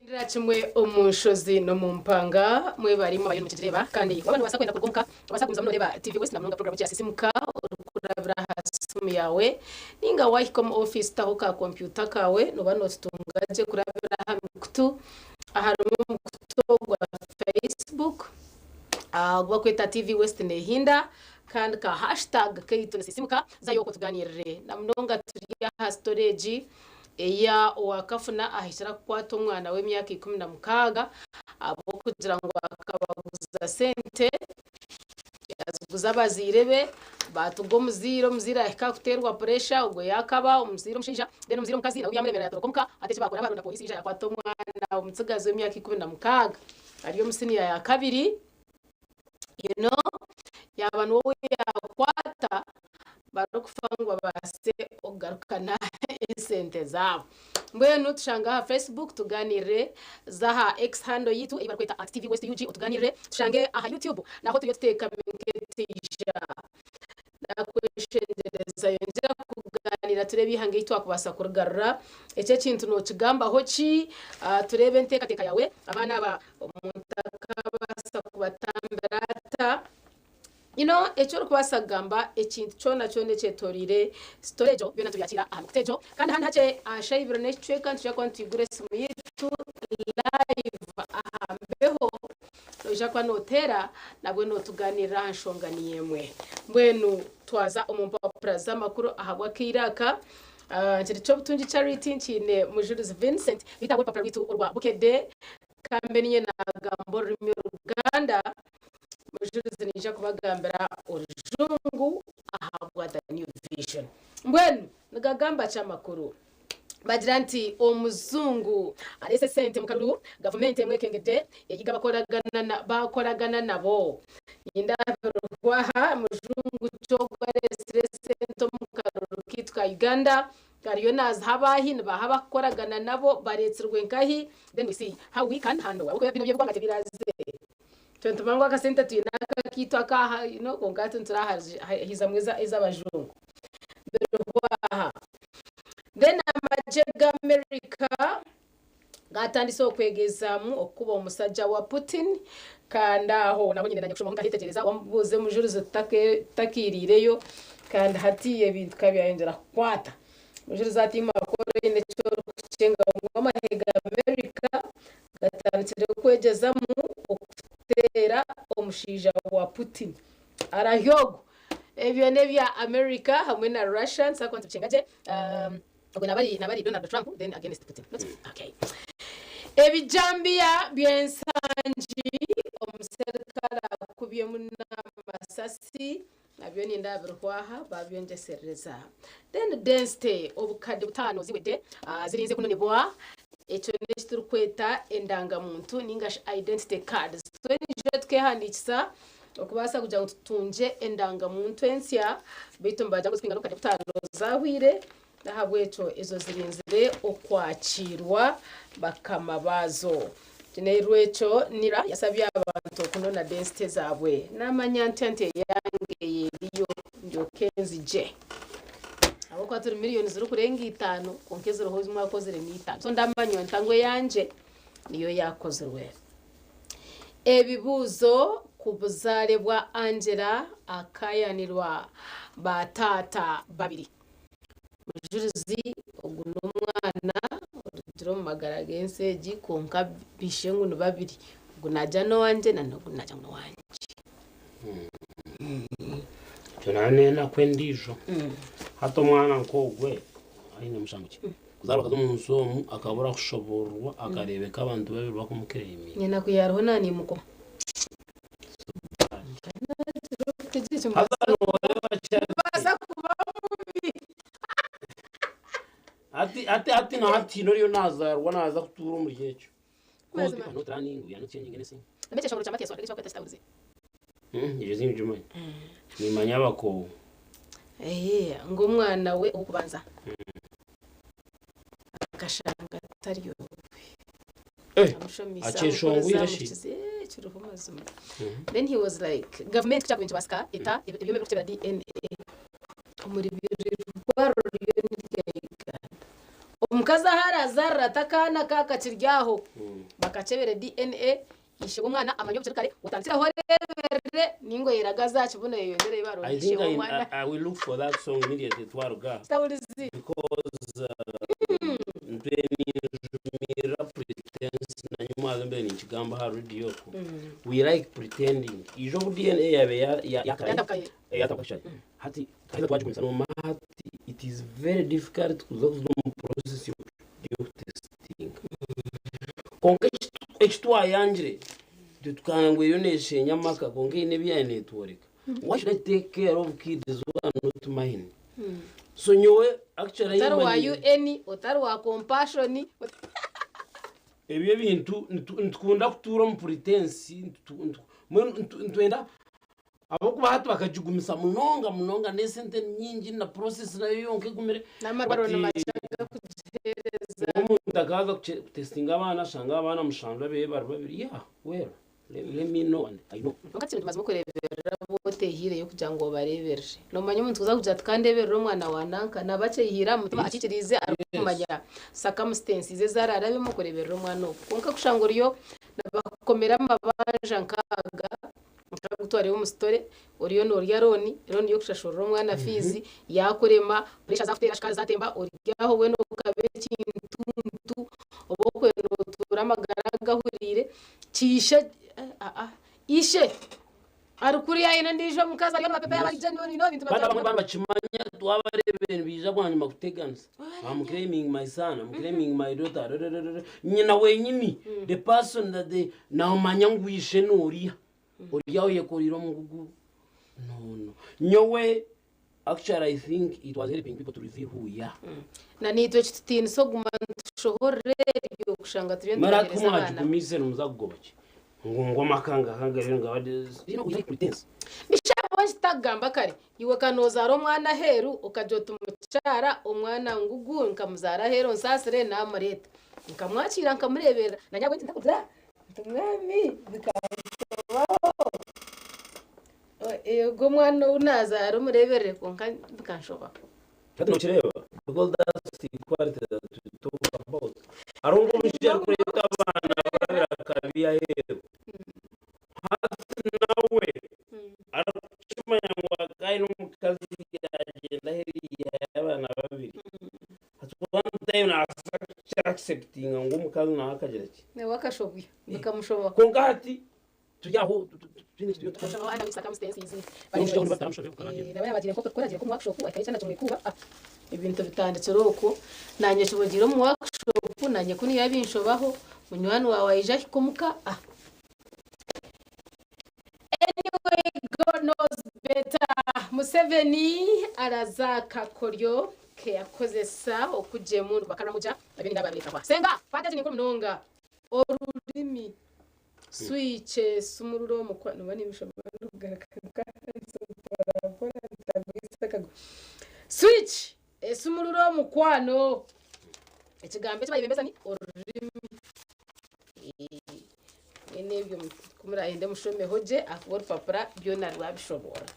Ndira kimwe omu nshozi n'omu mpanga mwebare imwe abariyo nimukigireeba kandi waaba noobaasa kwenda kuruga omuka noobaasa kugumizamu nooreeba TV West na munonga puroguraamu egi ya Sisimuka orikurabira aha simu yaawe nainga waahika omu ofiisi taho ka kompyuta kaawe nooba nootutunga gye kurabira aha mikutu aharimu omukutu ogwa Facebook ogu barikweta TV West Nehinda kandi ka hashtag kaitu ni Sisimuka zayo okwo tugaaniirire na munonga turi aha story egi eya owakafuna ahikire akukwata omwana w'emyaka 16 ahabw'okugira ngu akabaguza sente yaziguza abazaire be batuga omuzaire, omuzaire ahika kuteerwa puresha ogwo yakaba omuzaire omushaija then omuzaire omukazi nawe byamuremerera yatoroka omuka hati eki bakora baronda polisi yaija yakwata omwana omutsigazi w'emyaka 16 ari omu siniya ya kabiri. You know, yaaba niwe ou yaakwata barikufa ngu babaase okugarukana esente zaabo. Mbwenu tushange aha Facebook tugaaniirire, za aha X handle yaitu ei barikweta at TV West UG otugaaniirire, tushange aha YouTube naho turiyo tuteekami nk'etaija. Nakweshengyereza yongyera kugaaniira tureebe eihanga ei twakubaasa kurigarura. Eki ekintu nookigambaho ki? Tureebe enteekateeka yaawe. Abaana aba omuntu akaabaasa kubatambira ata? You know, eki orikubaasa kugamba ekintu kyona kyona ekyetoreire story egyo byona tubyakira aha mikutu egyo. Kandi ahandi hakye aha shaaha ibiri n'ekicweka nitwija kuba nitwigura esimu yaitu live aha mbeho. Noija kuba nooteera nabwo nootugaaniirira aha nshonga niyo emwe. Mbwenu twaza omu mpapura z'amakuru ahabw'akaire aka. Nkiri Kyobutungi Charity nkiine Mujurizi Vincent beitu ahabw'orupapura rwaitu orwa Bukedde kambe niinye naagamba orurimi Oruganda, Mujurizi naija kubagambira Orujungu ahabwa The New Vision. Mbwenu nigagamba ki amakuru? Bagira nti omuzungu areese esente mu karuru, gavumenti emwekengedde eyiga bakoragana nabo. Nindabirwa aha mujungu ki ogu areesire esente omu karuru kaitu ka Uganda, ariyo naaziha abaahi, nibaaha abakukoragana nabo, bareetsirwe nkahi, then we see how we can handle ahabw'okuba binu eby'eggwanga tebiraaze. Itwe nitumanya ngu akasente twine aka akaitu akaaha you know kwonka hati niturahahizamu ez'abajungu. Birihwa aha. Then amagye ga America gatandise okwegezaamu okukuba omusajja wa Putin kandi aho naho nyine nanye kushomaho nkahetegereza wamubuuza omujurizi tutakiiriireyo kandi hati ebintu kabyayongyera kukwata. Omujurizi ati makuru oine eki orikukyenga ngu amahe ga America gatandikire kwegyezamu okuteera omushaija wa Putin. Arahya ogu. Ebyo n'ebya America hamwe na Russia nituza kuba nitubicenga gye. Ogwe naba ari naba ari Donald Trump then against Putin. Not okay. Ebijambiya by'ensangi omuserukare akubyemu n'amasasi nabyo ninda birihwaha babyongyeserereza. Then density obukadde butaano ziwedde zirinze kunonebwa ekyo n'eki turikweta endangamuntu ningashi identity cards. Twena tukehandiikisa okubaasa kugira ngu tutungye endangamuntu ensya beitu nibagira ngu zirikwingana obukadde butaano zahwire n'ahabw'ekyo ezo zirinzire okwakiirwa bakama baazo. N'erwekyo NIRA yasabye abantu okunona density zaabwe. Naamanya ntya nti eyange eriyo ndyoke nzigye. Ahabw'okuba turi miliyoni zirikurenga itaano kwonka eziriho ezi mwakozire ni itaano. So ndamanya nta ngu eyangye niyo yaakozirwe. Ebibuuzo ku buzaare bwa Angela akayanirwa ba taata babiri. Mujurizi ogu n'omwana orugire omu magara g'ensi egi kwonka bishe ngu ni babiri. Ogu naagira n'owangye na n'ogu naagira ngu n'owangye. Ekyo nayo n'enaku endiijo. Hati omwana nk'ogwe aine mushango ki? Kuzaarwa akaza omu nsi omu akabura kushoboororwa akareebeka abantu babiri bakumuclaiminga. Enaku yariho naanimuka. Haza nooreeba Charity. Nimbaasa kuba mubi. Hati hati hati na hati oriyo nazaarwa naaza kutuura omuri ekyo. Because Mazima. people are not learning, we are not changing anything. Mbese ekishongoro kya Mathias Wandeke ekibakweta kitahurize. Ekyo tinkukimanya. Nimanya abakoobo. Eeh, ngu omwana we ow'okubanza akashanga atari owe. Eh, Amushomiise, akyeshongwire amukoreza, shi? amukize, eh, kiriho mazima. Then he was like, government kyakuba nikibasika eta ebyoma ebirikukyebera DNA omuri buri rwaro ruriyo nirya Uganda. Omukazi ahu arazaarira ati akaana aka kakiri aho, bakakyebere DNA, ishe w'omwana amanye obukiri kare, otandikire aho oreeberere ninga oyeraga azakibona oyeyongyere I baronde ishe think I, w'omwana. I, I will look for that song immediately twaruga. Kitahurizi. Because ntwenijumira pretense nanyuma mbe ninkigamba aha radio ko. We like pretending. Ijo obu DNA yabe yakaraye. Yatabukaye. Yatabukaye. Hati twaheza twagigumisa no hati it is very difficult kuza kuza omu process y'okutestinga. Konka eki twayangire tukanga ngu eriyo neeshenya amaka konka eine ebi yayo neetworeka. Why should I take care of kids who are not mine? So nyowe actually Otari wa imanyire- UN, otari wa compassion. Ebyo ebintu nitukunda kutuura omu pretense mbwenu nitwenda ahabw'okuba hati bakagigumisa munonga munonga n'esente nyingi na process nayo yonka egumire. N'amarwariro But, nibakyanga kugiheereza. Omuntu akaza kutestinga abaana ashanga abaana mushanju abeye bari babiri yeah well let me know and I know. Kwonka kinu tumazire kureeberera abu otehiireyo kugira ngu obareeberere. Noomanya omuntu kuza kugira ati kandeeberere omwana wa nanka naaba akyehiire aha mutima akikiriize arikumanya circumstances ezi araarabemu kureeberera omwana ogwo. Kwonka kushanga oriyo nibakukomera amabanja nk'aga nk'agutwareyo omu sitore oriyo noorya loan, loan y'okushashurira omwana fees yaakurema, pressure zaakuteera shukaari zaatemba ori aho weena okaba ekintuntu oba okwenda otuure amagara gahuriire kiishe ishe ari kuriya aine ondiijo omukazi ariyo nabapepa yaaba ari genuine ebintu Bana bamwe babyakora. Bana bakimanya twabareeba nibiija bwanyima kuteganisa. I'm claiming my son, I'm claiming my daughter. Rererere. Nyina wenyini, the person that they naomanya ngu ishe n'oriya. Oriya oyekoreire omugugu. No. Nyowe actually I think it was helping people to reveal who we are. Na naitwe ekitutiinisa oguma nitushohorera eryo kushanga turiyo Mara nitubaheereza abaana. kumwagigumize nimuza kugoba ki? Ngu ngoma kanga kanga rero ngabade. We like pretense. Bishabo kitagamba kare iwe kanozaara omwana aheeru okagira oti mukyara omwana ngugu nkamuzaara aheeru nsaasire namureeta nkamwakiira nkamureeberera na nyabwe ntakugira nti mwami bikanshobaho ogwo omwana ou nazaara omureeberere kwonka bikanshobaho. Hati nokireba because that's the equality that we talk about. Hariho nk'omushaija arikureeta abaana babiri akabiiha aheeru. Hati nawe arikukimanya ngu aine omukazi yagyenda aheeru yihayo abaana babiri. Hati one time naasa kuki acceptinga ngu omukazi nawe akagira ki? Nawe akashobya bikamushobaho. Kwonka hati Turi aho twine Ebintu bitandikire okwo nanye kibogire omu workshop nanye kunu yabinshobaho munywani wawe aija ahika omuka ah. Anyway, God knows better. Museveni araza akakoryo keyakozesa okugya emundu bakaramuja nabyo nindababereka. Senga kwata egi ninkuru munonga. Orurimi switch sumurura omukwa noba nimbishoma ndikugaruka mpora mpora switch esumurura omukwano. Ekigambo eki bayebembeza ni orurimi. Mbwenu ebyo ku murayende mushomeho gye ahakuba orupapura byona rwabishoboora.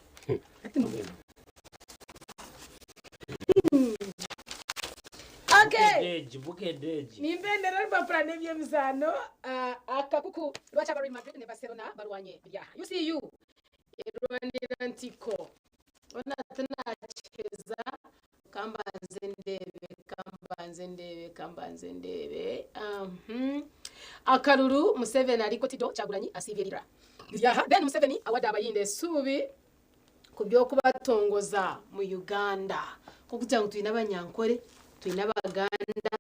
Okay. Nimbendera orupapura n'eby'emizaano akakuku lwaki aba Real Madrid ne Barcelona barwanye biri aha. UCU erwanira ntiko. Ona tinakiheza kambanze ndebe kambanze ndebe kambanze ndebe. Akaruru Museveni ariko Tido Kyagulanyi asiibye rira. Biri aha. Then Museveni awadde abayindi essuubi ku by'okubatongoza mu Uganda. Nk'okugira ngu twine Abanyankore, twine Abaganda,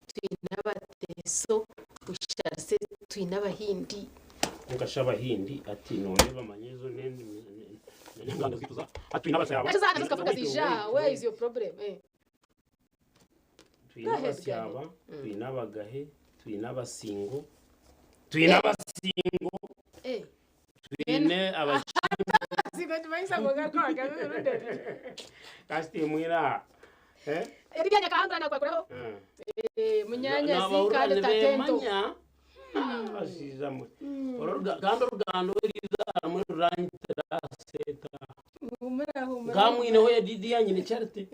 twine Abateso, we shall say twine Abahindi. Kwonka shi Abahindi ati noreeba manya ezo n'enganda zaitu za hati twine Abasyaba. Nazo zaana zikavuga zija, where is your problem? Eh. Twine Go ahead, Abasyaba, go ahead. Twine Abagahe, twine Abasingo, twine Abasingo, Eh. twine Abakinga. Kasiti mwira. Eh? Ebibya Nyakahanga nakwakuraho. Munyanyazi N'abahurira kandi tatento. nibemanya. Abashaija mwe. Kandi orugando rw'erizaara rurangitira seta. Humura humura. Nkamwineho ya Didi yanyine Charity.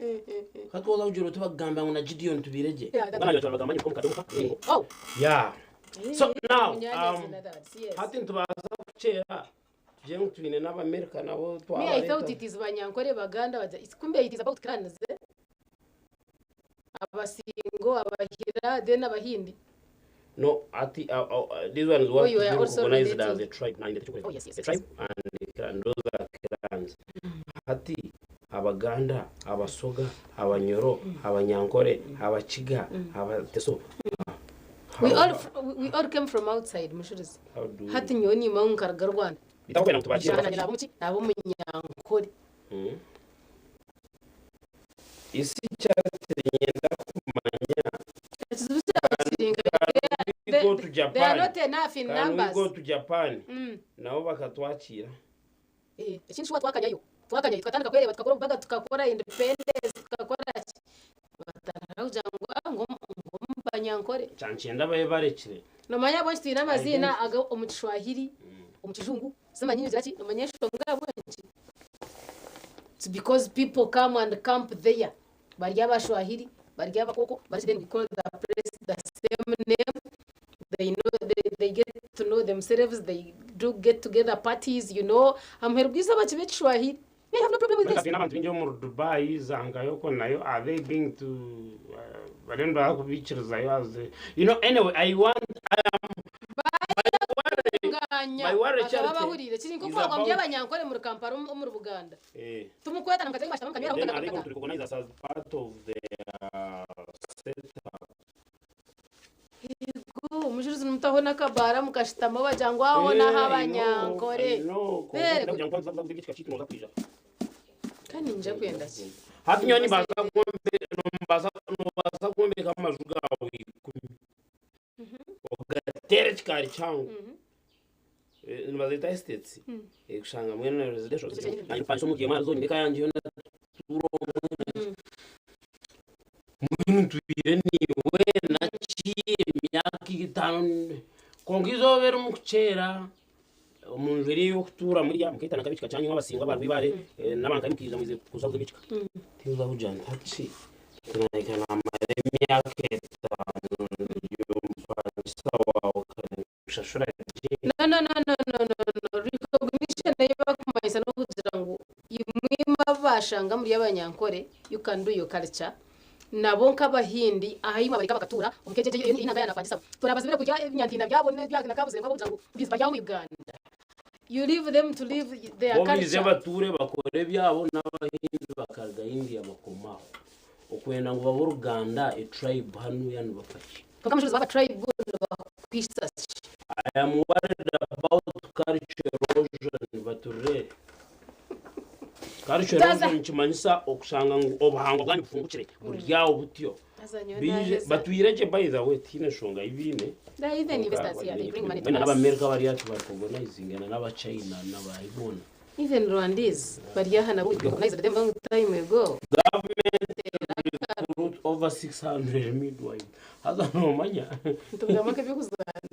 Katwoza kugira oti bagamba ngu na Gideon tubiregye. Yeah, that- Bana bagamba ngu mukadoka. Oh. Yeah. So now Munyanyazi in other words, yes. hati nitubaasa kukyera tugire ngu twine n'Abamerika nabo Me, I twabareeta. thought it is Banyankore, Baganda, it's kumbe it is about clans. Eh? Abasingo, Abahira, then Abahindi. No, ati this one is Oh, what you is are being also recognized as a relating. tribe. Now, in the Oh, yes, a tribe and the clan, those are clans. Hati Abaganda, Abasoga, Abanyoro, Abanyankore, Abakiga, Abateso. We all we all came from outside, mushuruzi. How do we- Hati nyowe nima nkaruga Rwanda. Bitakwenda ngu tubakire. Nanye nabo muki? Nabo Munyankore. Isi Charity nyenda kumanya. Ekizibu ky'abakiringa, We go to they are Japan? not enough in Can we numbers. go to Japan? Nabo bakatwakira. Ekintu shuwa twakanyayo. Twakanyayo tukatandika kwereba tukakora obubaga tukakora independence tukakora ki. Batandika kugira ngu ah, ngu ngu Banyankore. Kyankyenda babe barekire. Nomanya bonki twine amaziina aga omu Kishwahili, omu Kijungu, simanyi ngira ki, nomanya enshonga ahabw'enki. It's because people come and camp there. Bari Abashwahili, bari Abakoko, bari then we call the place the same name. They know they get to know themselves, they do get together parties. Amuheru bwiza baki b'Ekishwahili. They have no problem with this. Twine abantu bingi bo mu Dubai zangayoko nayo are they being to bariyo nibaza kubikirizayo as the, anyway I want I am Nganya, My worry, bakaba Charity, bahurire. Kiri nko is kwagwa about- by'Abanyankore muri Kampala muri Buganda. Tumukweta mukatari bashaka mukamera Then are they going to recognize us as part of the setup? Yego, umujuruzi nimutaho n'akabara mukashitamo bagira ngo aho naho Abanyankore. Very good. Kandi nja kwenda ki? Hati nyowe nimbaasa nobaasa kwombeka amaju gawe 10 ogateera ekikaari kyangu. Nibazeeta estates. Kushanga mwene na residential nanye omugiye mwana zonyine eka yangye yona tuura omwe mbwenu ntwire niwe naki emyaka 5 konka izooba eri omu kukyera omu nju eri ey'okutuura muriya mukeetana nk'ab'ekika kyanyu abasinga abarwibare n'abantu abimukiiriza mwize kuza kuza eb'ekika tinza kugira nti hati tinahika namara emyaka 5 ndyompangisa waawe kanshashura gye. No, no, no, no, no, no, no. Recognition nayo bakumanyisa n'okugira ngu imwe mabashanga muri Abanyankore, you can do your culture. Nabo nk'Abahindi ahu imwe abareka bakatuura omu ka egyo ei Nagaya nakwatisa. Turabazibire kurya ebinyantinda byabo n'ebya nakabuzire ngu ahabw'okugira ngu biziba byaho omu Uganda. You leave them to live their Bo baije culture. batuure bakore ebyabo n'Abahindi bakaruga India bakoma aho. Okwenda ngu babe oruganda, a tribe, hanuya nibafa ki? Kwonka amashuuruzi b'aba tribe nibakwisa ki? I am worried about culture erosion baturere. Culture Taza. erosion nikimanyisa okushanga ngu obuhangwa bwanyu bufungukire buri aho butyo. Taza nyowe Baije naheza. batwire gye by the way tihaine nshonga ei baine. They are even investors here, they bring money to Mbwenu us. n'Abamerika bari hati bari kuorganizinga na n'Abachina n'abahi boona. Even Rwandese bari aha nabo we recognized them long time ago. Government recruit over 600 midwives. Haza noomanya Nitugamba nk'eby'okuzaana.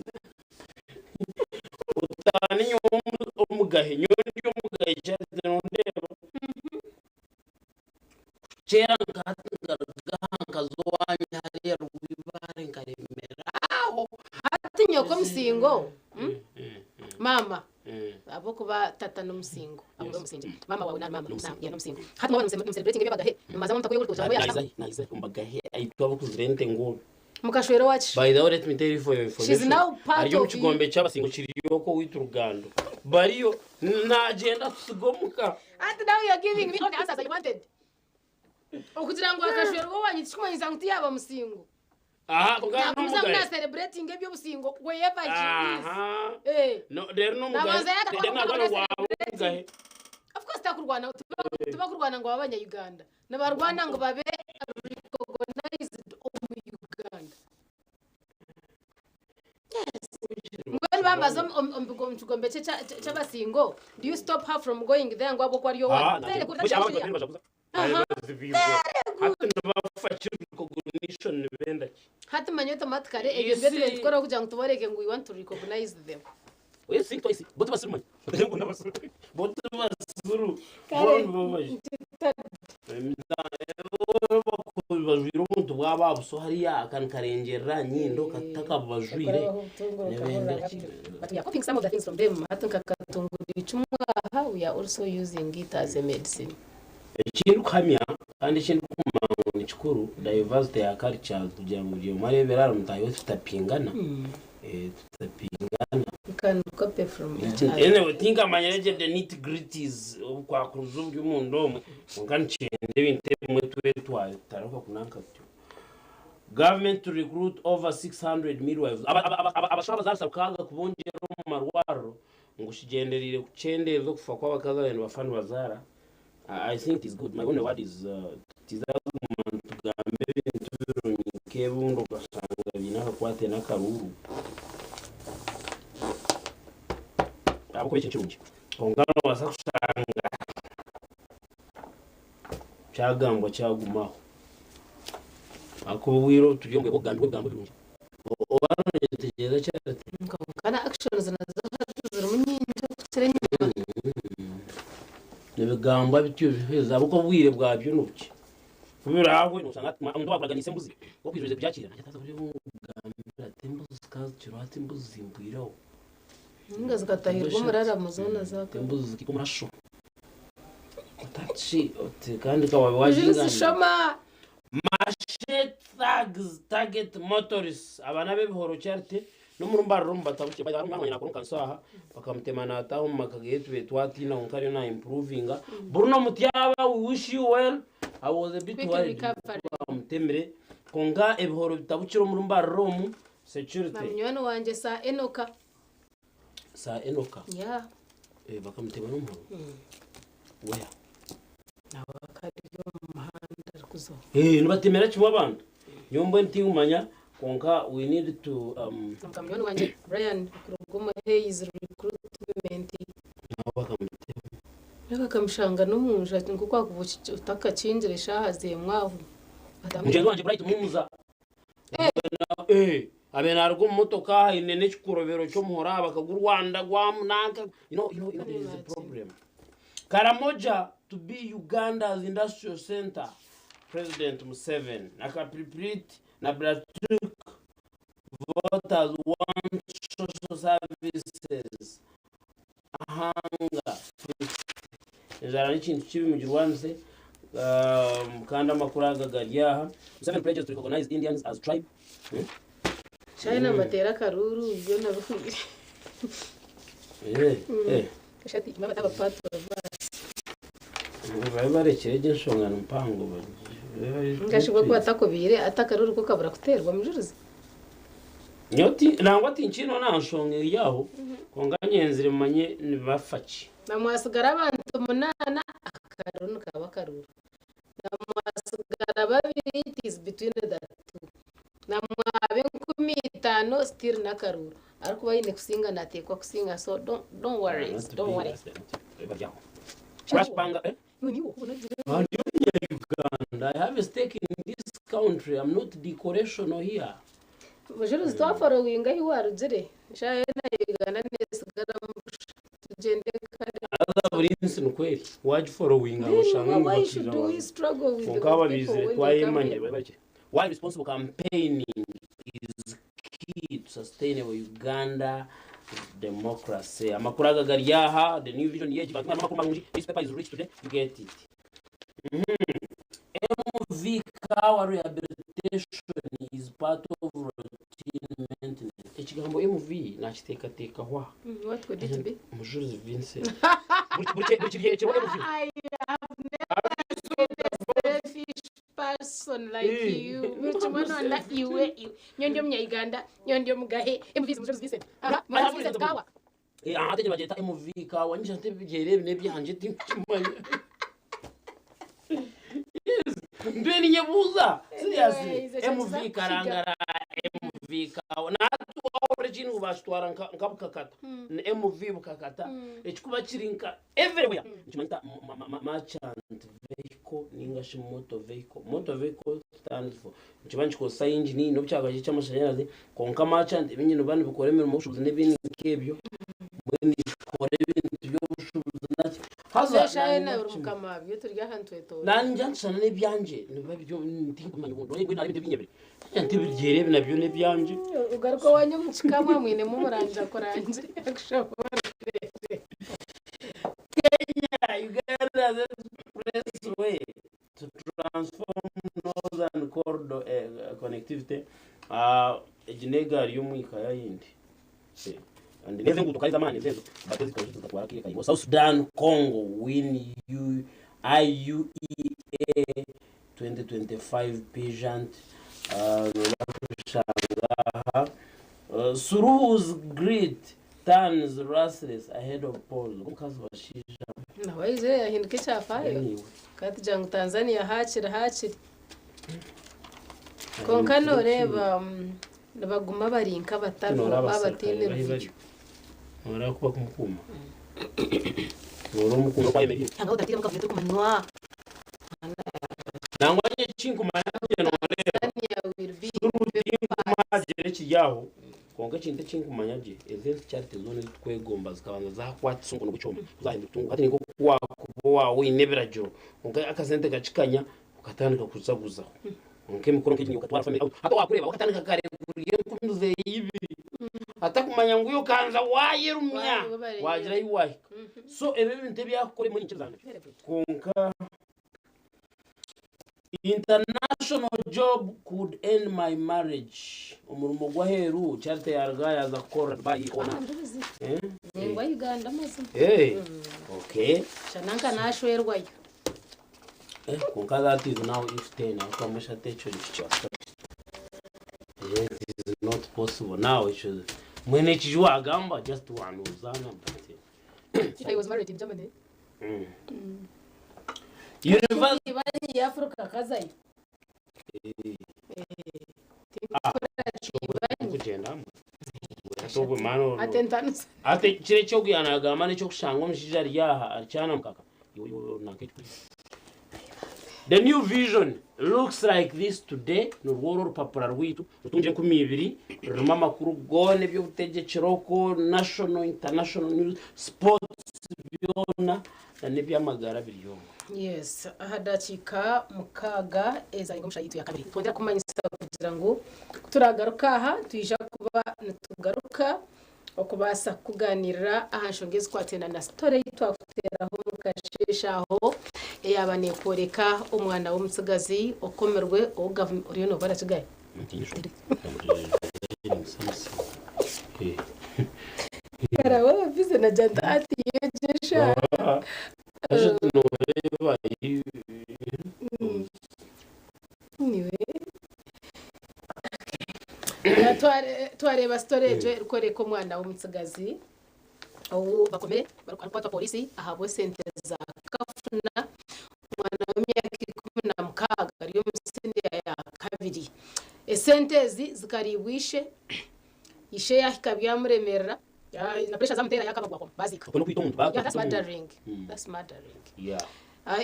Otaane nyowe omugahe nyowe ndi omugahe Charity nondeeba. Kera nkahati ngaruga aha nkaza owanyu hariya Rwibaare nkaremera aho. Hati nyoko omusingo Maama ahabw'okuba tata n'omusingo ahabw'okuba omusingi maama wawe na maama na yeah n'omusingo hati mwaba nimu celebrating eby'abagahe nimubanza mutakuya buri kugira ngu Naiza naiza omu bagahe aitwe abakuzire ente ngoobi. Mukashwera owaki? By the way, let me tell you for your She's information. now part Ari omu of you. kigombe ky'abasingo kiriyo ko witu rugando. Bariyo nagenda tusiga omuka. And now you are giving me all the answers I wanted. Okugira ngu akashwera owanyu tikikumanyisa ngu tiyaba musingo. Aha, kugana Nakubuza ngu n'omugahe. na celebrating eby'obusingo wherever she is. Aha. Eh. No, rero n'omugahe. Nabanza yaka Rero nagana wawe omugahe. Of course takurwana tubakurwana ngu babe Abanya-Uganda. Nibarwana ngu babe recognized omu Uganda. Yes. Mbwenu bambaza omu kigombe kye ky'abasingo, do you stop her from going there ngu ahabw'okuba ari owanyu? Ah, Very good, Bush that's abantu actually- batari bajakuza. Aha. Hati nibafa ki recognition nibenda ki? Hati manya automatically ebyo nibyo turi tukora kugira ngu tuboreke ngu we want to recognize them. We think twice. Bote basiru manya. Bote basiru. Kare, Bo babaje. Bajwire obuntu bwaba buso hariya akantu karengerera nyindo katakabajwire nibenda ki? But we are copying some of the things from them. Hati nka katunguru icumu aha, we are also using it as a medicine. Ekindi kuhamya kandi ekindi kumanya ngu ni kikuru diversity ya cultures kugira ngu buri omwe areebere ahari mutaahi we tutapingana. Tutapingana. We can copy from each other. Anyway, tinkamanyire gye the nitty gritties obukwakuruza oburi omunda omwe kwonka nikyenda ebintu ebimwe tube twataruka kunanka tutyo. Government to recruit over 600 midwives. Abashaho abazaarisa 600 kubongyera omu marwariro ngu kigyendereire kukyendeeza okufa kw'abakazi ababaire nibafa nibazaara. I think it is good. My only word is tizaguma tugambe ebintu birungi nk'ebundi okashanga biine akakwate n'akaruuru. Ahabw'okuba ekyo kirungi. Kwonka noobaasa kushanga kyagambwa kyagumaho. Ahakuba obwire obu turi omu bwire bw'okugambirwa ebigambo birungi. Oba noyetegyereza Charity? Kwonka na actions nazo hati zirimu nyingi okukira enyima. Nibigambwa bityo bihweza ahabw'okuba obwire bwabyo ni bukye. Ku biraahwe noshanga omuntu owakuraganiise embuzi okwija oije kugyakira naija ataza kugambira ati embuzi zikazikirwa hati embuzi zimpwireho. Ninga zikatahirwa omuraramo zoona zaka. Embuzi zikaita omurasho. Otaki oti kandi kawaaba Ujire wagingana. zishoma. Machete thugs target motorists. Aba n'ab'ebihoro Charity n'omurumba rurimu batabukire. By the way, omwana wangye nakora omu kanisa aha bakamutema naataaha omu maka geye tube twatiina kwonka ariyo na improvinga. Bruno Mutyaba, we wish you well. I was a bit Quick worried recovery. bamutemire. Kwonka ebihoro bitabukire omu rumbariro omu security. Na munywani wangye Sir Enoka. Sir Enoka. Yeah. Bakamutema n'omuhoro. Where? Nawe akari omu muhanda arikuza. Nibatemera kimwe abantu. Nyowe mbwenu tinkumanya kwonka we need to Nka munywani wangye Brian kuruga omu Hayes recruitment. Nabo bakamutema. Nawe bakamushanga n'omunju ati nk'oku wakuba otakakingire eshaaha zemwe aho. Mugyenzi wangye Bright Mumuza. Abe naruga omu motoka aine n'ekikorobero ky'omuhoro aha bakagurwanda gwamunanka. There is a problem. Karamoja to be Uganda's industrial center. President Museveni. Nakapiripirit na Blatuk voters want social services. Ahanga. Enjara n'ekintu kibi mugirwanise. Kandi amakuru aga gari aha. Museveni pledges to recognize Indians as tribe. China mbateera akaruru byona bihwire. Eh, eh. Shati abapatura baasi. Babe barekire egyo enshonga ni mpango. Nkashibwa kuba atakubiire ati akaruru ko kabura kuteerwa mujurizi. Nyowe ti- nangwa tinkiine na nshonga eri aho kwonka nyenzire manye nibafa ki. Na mwasigara abantu munaana akaruru nikaba akaruru. Na mwasigara babiri it is between the two. Na mwaba 5000 still n'akaruru. Arikuba aine kusinga nateekwa kusinga so don't, don't worry, don't worry. Crash banga, eh? Ah, ndi Uganda. I have a stake in this country. I'm not decoration here. Mujuruzi twaforowinga ahi warugire eshaaha yoona Uganda nesigaramu busha tugyende kare. Haza buri nsi ni kweri wagiforowinga Then oshanga ngu why bakira should we struggle with Kwonka the people ababizire when they come twayemanya here? barekire. Why responsible campaigning is key to sustainable Uganda democracy. Amakuru aga gari aha, the new vision yeji batuma amakuru marungi. This paper is rich today, you get it. MV Kawa rehabilitation is part of routine maintenance. Ekigambo MV nakiteekateekaho aha. What could it be? Mujulizi Vincent. Buri buri kiri kiriho MV. I have never seen a selfish person like you. Buri kimwe nona iwe iwe. Nyowe ndi omunya-Uganda, nyowe ndi omugahe. MV is Mujulizi Vincent. Aha, Mujulizi Vincent Kawa. Eh, aha tegyera bagyeta MV Kawa. Nyija ntebigyere ebi n'ebyangye tinkimanya. Yes. Mbwenu ninyebuuza. Seriously. Anyways, ekyo MV kiza Karangara, MV Kawa. Natwahurira ekindi ngu bakitwara nka nka Bukakata. Ni MV Bukakata. Ekikuba kiri nka everywhere. Nikimanyisa merchant vehicle ninga shi motor vehicle. Motor vehicle stands for nikiba nikikozesa engine n'obu kyaba kiri eky'amashanyarazi kwonka merchant ebi nibiba nibikora emirimo y'obushuubuzi n'ebindi nk'ebyo. Mbwenu nikikora ebintu by'obushuubuzi naki. Haza Eshaaha yoona nanye buri mukama wabyo turi aha nitwetooroora. Nanye nshana n'ebyangye nibiba biri tinkumanya ngu mbwenu hariho ebintu ebinyebire. Ntibigyere ebi nabyo n'ebyangye. Ogaruke owanyu omu kika mwa mwinemu omurangye akurangye akushoboororere. Kenya, Uganda's expressway to transform northern corridor connectivity. Ah, egi n'egaari y'omwika yayindi. Eh, and n'ezi enguuto kare ez'amaani ezo but ezikora zikatwara akaire kaingwa. South Sudan, Congo win U, IUEA 2025 pageant. Uh, noza kushanga aha. Suluhu's greed turns ruthless ahead of polls. Omukazi bashaija. Nawe aizire yahinduka ekyafaayo. Anyway. Katugira ngu Tanzania hakiri hakiri. Kwonka nooreeba nibaguma bari nk'abatariho Noora baaba abaserukare bataine bahi ruvuyo. bari. Noora kuba kumukuuma. Noora omukuuma oku ayemereire. Nangwa otateiremu akavuyo turikumanywa. Nangwa nyowe ekinkumanya kugira nooreeba. Tanzania will be Suluhu tinkumagyera ekiri aho. Kwonka ekintu ekinkumanya gye, ezi ensi charity zoona ezitukwegomba zikabanza zakwatisa omukono gw'ekyoma zahindura kutunguka. Hati ninka oku wakuba waaba oine ebiragiro kwonka akasente kakikanya okatandika kuzaguzaho. Kwonka emikoro nk'egi okatwara family out. Hati owakureeba wakatandika kare kurya enkumi zeeye ibiri. Atakumanya ngu iwe okanza wayerumya wagira ahi wahika. So ebyo ebintu ebyakukora emwe ninkiriza nabyo. Kwonka international job could end my marriage. Omurimo gw'aheeru Charity yaruga yaza kukora Dubai hoona. Nduzi. Eh? Ningwa Uganda mazima. Hey. Okay. Shananka nashwerwayo. Eh, kwonka that is now if 10 akamwesha ekyo nikikibasa. Yes, it is not possible now. It should mwene ekiju wagamba just one uzana but I was married in Germany. University Banki ya Afrika kazayo. Ah, kugyenda ate mano Ate ntanusa. ate kire ekyokuyana agamba n'ekyokushanga omushaija ari aha arikyana mukaka. The new vision looks like this today. Nurwo oru orupapura rwitu rutungire 20,000 rurimu amakuru goona eby'obutegyekiroko national international news sports byona na n'ebyamagara biri omwo. Yes, aha dakiika 6 ezainga omushaija yitu ya kabiri. Twongera kumanyisa kugira ngu turagaruka aha twija kuba nitugaruka okubaasa kuganirira aha nshonga ezikwatenda na story ei twakuteraho omu Omukasheeshe aho eyaaba neekworeka omwana w'omutsigazi okomirwe ou gavumenti oriyo noobara kigayo? Karaba bize na janta ati yegyesha. Niwe. Twareeba story egyo erikworeka omwana w'omutsigazi ou bakomire arikukwatwa polisi ahabw'esente za kafuna omwana w'emyaka 16 ari omu siniya ya kabiri. Esente ezi zikariibwa ishe, ishe yahika byamuremerera na pressure zamuteera yakabagwaho baziika. Okwo n'okwita omuntu, Yeah, that's bakwita omuntu. murdering. That's murdering. Yeah.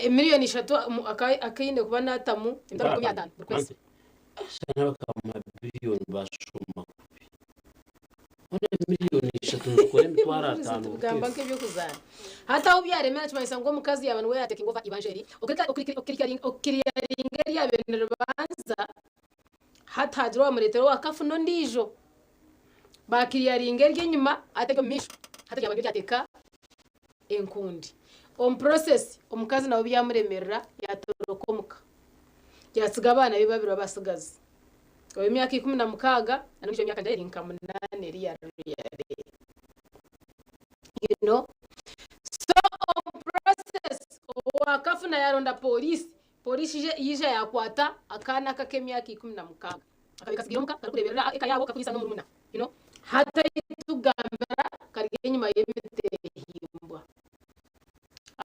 Emiliyoni 3 akaine kuba naatamu emitwaro 50 buri kwezi. Shana bakamuha biliyoni bashoma kubi. Mbwenu emiliyoni 3 nizikora emitwaro 50 buri Tugamba kwezi. nk'eby'okuzaana. Hati ahu byaremera nikimanyisa ngu omukazi yaaba niwe yaatekinga over eibanja eri, okukiriyaringa eryabaire niribanza, hati haagira owaamureetera owaakafuna ondiijo. Baakiriyaringa ery'enyima hati ery'omu maisho hati ryaba niryo ryateeka enkundi. Omu process omukazi nawe byamuremerera yaatoroka omuka. Yaatsiga abaana be babiri b'abatsigazi. Ow'emyaka 16 na n'ondiijo w'emyaka eri nka munaana eri yaruyare. You know? So omu process owaakafuna yaaronda pooriisi, pooriisi yaija yaakwata akaana aka ak'emyaka 16. Akabaire katsigaire omuka karikureeberera eka yaabo kakuriisa n'omurumuna. You know? Hati aitugambira kari enyima y'emiteehimbwa.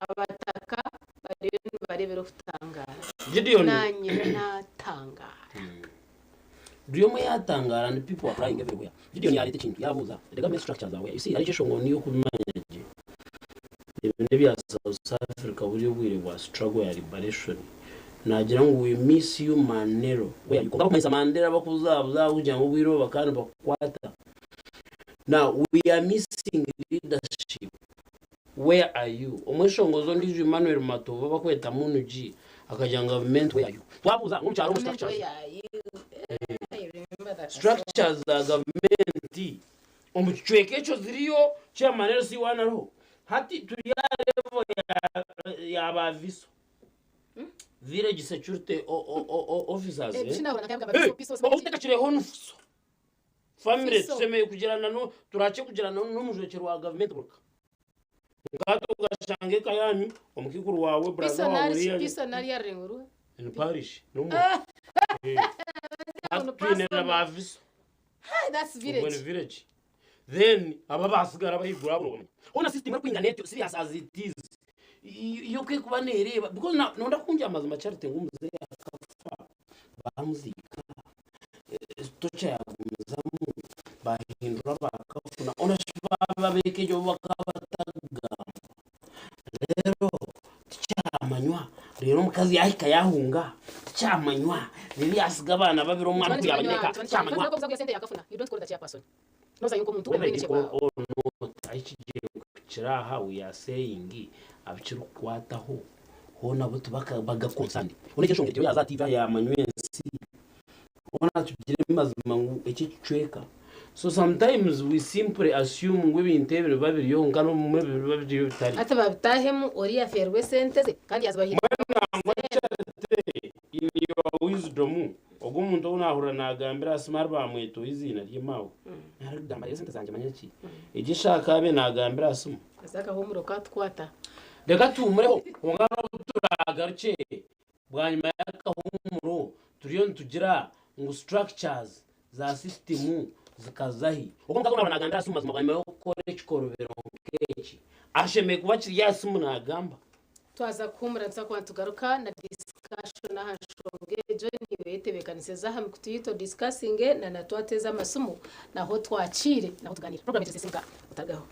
Abataka bariyo nibareebera okutangaara. Gideon. Naanye naatangaara. Buri omwe yaatangaara and people are crying everywhere. Gideon yaareeta ekintu yaabuuza the government structures are where? You see hariho eshonga niyo okubimanya gye. Ebi n'ebya South Africa buri obwire bwa struggle ya liberation. Naagira ngu we miss you Manero. Where are you? Kwonka bakumanyisa Mandela bakubuzabuza ahabw'okugira ngu obwire obu bakaba nibakukwata. Now we are missing leadership. Where are you? Omweshongozi ondiijo Emmanuel Matovu abakweta Munu G akagira ngu gavumenti where are you? Twabuuza ngu omu kyaro omu Government structures. where are you? I remember that song. Structures za gavumenti omu kicweka ekyo ziriyo, chairman LC1 ariho. Hati turi aha level ya ba VISO. Village Security Officers. Eh, Eh? pishinahura nakayabwa ba Eh, piso piso simanyi ki? Obuteekakireho nufuso. Family Fiso. tusemeriire kugirana no turakye kugirana n'omujwekyerwa wa gavumenti buruka. Nkahati okashanga eka yanyu omukaikuru wawe Piso brother wawe nari uriya piso nari yarengurwe. in parish nomu. Ah. Eh. Hati twine na ba viso. Hi, that's Ubwo ni village. village. Then aba basigara bahigura abo. Ona system erikwingana etyo serious as it is. Iyo kwekuba nereeba because na nonda kungira amazima Charity ngu omuzeeyi akafa bamuziika tocha yagumizamu bahindura bakafuna ona shi babeeka egyo bo bakaba batagamba reero tikyamanywa reero omukazi yahika yahunga tikyamanywa reero yasiga abaana babiri omwana Nikimanywa, kuyabanyeka nikimanywa. tikyamanywa. Kwanza kuya sente yakafuna. You don't call the chairperson. Noza yuko omuntu Whether omwine it kyebwaho. or not ahikigiire kukira aha we are saying abikirikukwataho hoona bo tibaka bagakozani hoona ekyo enshonga egyo yaaza aha TV yamanywa ensi hoona tugire amazima ngu eki ekicweka so sometimes we simply assume ngu ebintu ebi nibiba biriyo kwonka n'obumwe nibiba biriyo bitariyo. Hati babitahemu oriya afeerwe esente ze kandi yazibahindura Mbwenu nangwa Charity in your wisdom ogwo omuntu ou naahurira naagambira aha simu ari baamweta eiziina rye maawe arikugamba reero esente zangye manya ki egyo eshaaha akaabaire naagambira aha simu. Haza akahuumuro katukwata. Reka tuhumureho kwonka n'obu turaagarukye bwanyima y'akahuumuro turiyo nitugira ngu structures za system zikazahi. Ogwo omukazi ou naahurira naagambira aha simu mazima bwanyima y'okukora ekikorobero nk'eki ashemereire kuba akiri aha simu naagamba. Twaza kuhuumura nituza kuba nitugaruka na discussion aha nshonga egyo niiwe yetebeekanisize aha mikutu yaitu odiscussinge na na twateeza amasimu naho twakiire naho tugaaniire. Program yaitu Sisiimuka otagaho.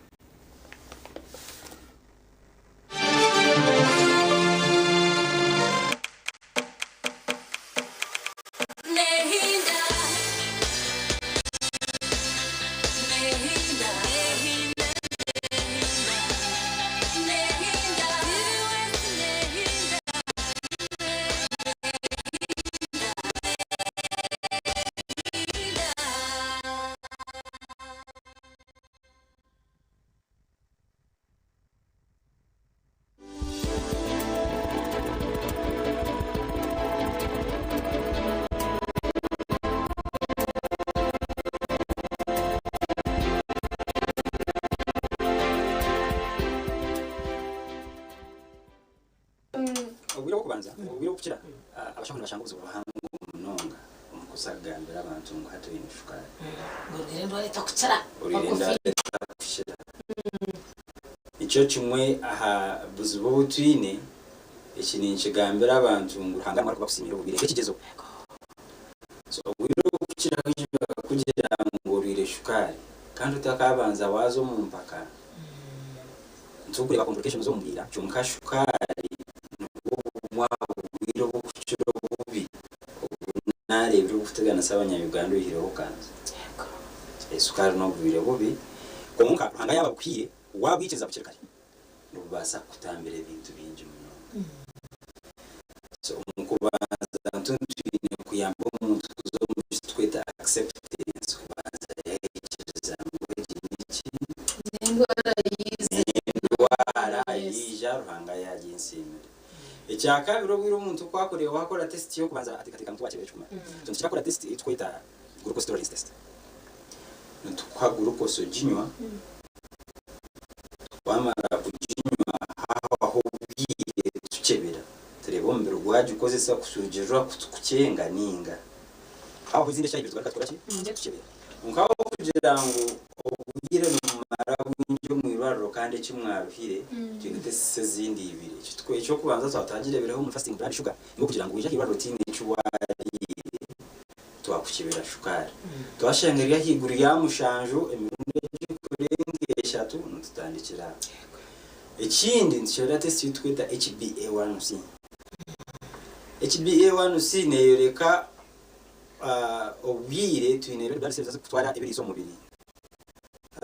obukira abashaho nibashanga obuzibu buhango munonga omu kuza kugambira abantu ngu hati oine shukaari. Ngu orwaire endwara etakukira. Orwaire endwara etakukira. Nikyo kimwe aha buzibu obu twine, eki ninkigambira abantu ngu Ruhanga namara kubakusiimira oburwaire nk'ekigyezo. So obwire obukukira bwingi bakakugira ngu orwaire shukaari kandi otakabanza waaza omu mpaka, nitukureeba complications omu bwira kyonka shukaari nibwo bumwe aha burwaire obukukira obubi obu nareebire obukuteganisa abanya Uganda oihireho kansa. Shukaari n'oburwaire bubi kwonka Ruhanga yaaba abukuhaire waabwikiriza bukiri kare nibubaasa kukutambira ebintu bingi munonga. So omu kubanza nitwine kuyamba omuntu kuza omu ki turikweta acceptance kubanza yaikiriza ngu egi niki? N'endwara yaizire. N'endwara yaija Ruhanga yaginsiimire. Ekyakabiri obwire omuntu ku akureeba wakora test y'okubanza ateekateeka ngu tiwakyebera ekikumara. So nitukira kukora test ei turikweta glucose tolerance test. Nitukuha glucose oginywa, twamara kuginywa hahwaho obwire tukyebera tureeba omubiri gwagikozesa kushugirira kutukyenga ninga hahwaho ezindi eshaaha ibiri tugaruka tukora ki? Tukyebera. Kwonka ahabw'okugira ngu obwire nibumara bwingi omu irwariro kandi eki mwaruhire, twine tests ezindi ibiri. Eky'okubanza twaba twagireebireho omu fasting blood sugar, nikwo kugira ngu waija aha irwariro otaine eki waariire, twakukyebera shukaari. Twashanga eri ahaiguru ya mushanju emirundi erikurenga eshatu, nitutandikira aho. Ekindi nitukyebera test ei turikweta HbA1c. HbA1c neeyoreka obwire twine red blood cells ezirikutwara ebiriisa omu mubiri,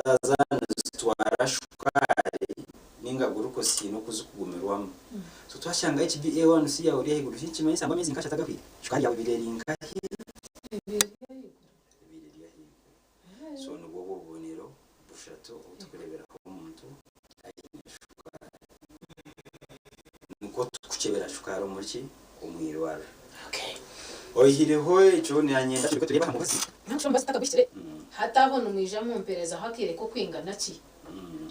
haza nizitwara shukaari ninga glucose haine oku zirikugumirwamu. So twashanga HbA1c yaawe eri ahaiguru nikimanyisa ngu ameezi nk'ashatu agahweire shukaari yaawe ebaire eri nkahi? Ebaire eri ahaiguru. So nibwo obwo obubonero bushatu obu turikureeberaho omuntu aine shukaari. Nikwo turikukyebera shukaari omuri ki? Omu irwariro. Oihireho ekyo nanyenda tureke tureebe aha mubazi. Mbwenu shi omubazi takaguhikire? Hati aho nimwija mumpeerezaho akaire k'okwingana ki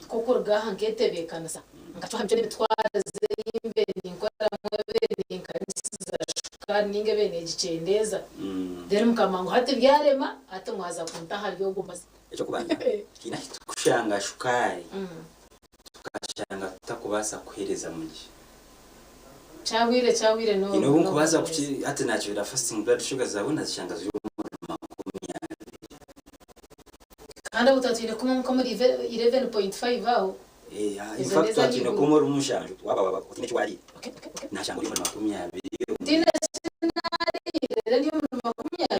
k'okuruga aha nkeetebeekanisa nkacwa aha micwe n'emitwarize ei mbaire ninkoramu ebaire nenkanyisiza shukaari nainga ebaire negikyendeeza? Then mukagamba ngu hati byarema, hati mwaza kunta ahari ogwo mubazi. Eky'okubanza, haine ahu turikushanga shukaari tukashanga tutakubaasa kuheereza mugisha. Kyahwire kyahwire no Haine obu nkubaasa kuki hati nakyebera fasting blood sugar zaawe nazishanga ziri omuri 20. Kandi obwo twaba twine kuma nka omuri 11.5 aho. In Ezo fact n'eza twaba twine ahaiguru. kuma ori mushanju waaba waaba otaine eki wariire nashanga ori omuri 20. Ntiine eki nariire reero ndi omuri 20.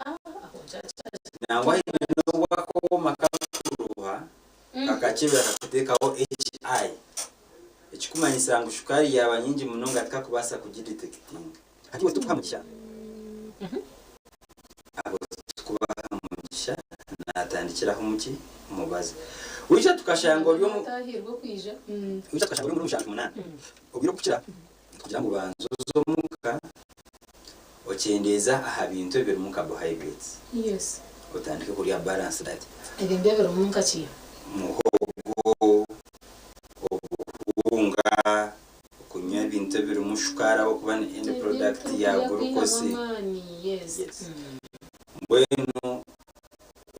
Ah aho nkyakyaza. Nangwa haine n'obu akooma kakuruha kakakyebera kakuteekaho HI ekikumanyisa ngu shukaari yaaba nyingi munonga tikakubaasa kugidetectinga. Hati iwe titukuha mugisha? Abo titukubaha mugisha naatandikiraho omu ki? Omubazi. Waija tukashanga ori omu Ataahirwe okwija. Waija tukashanga ori omuri mushanju munaana. Obwire obukukira nitukugira ngu banza oze omuka okyendeeze aha bintu ebirimu carbohydrates. Yes. Otandike kurya balanced diet. Ebintu ebirimu nka ki? Muhogo, obuhunga, okunywa ebintu ebirimu shukaari ahabw'okuba ni end product ya glucose. Yes. Mbwenu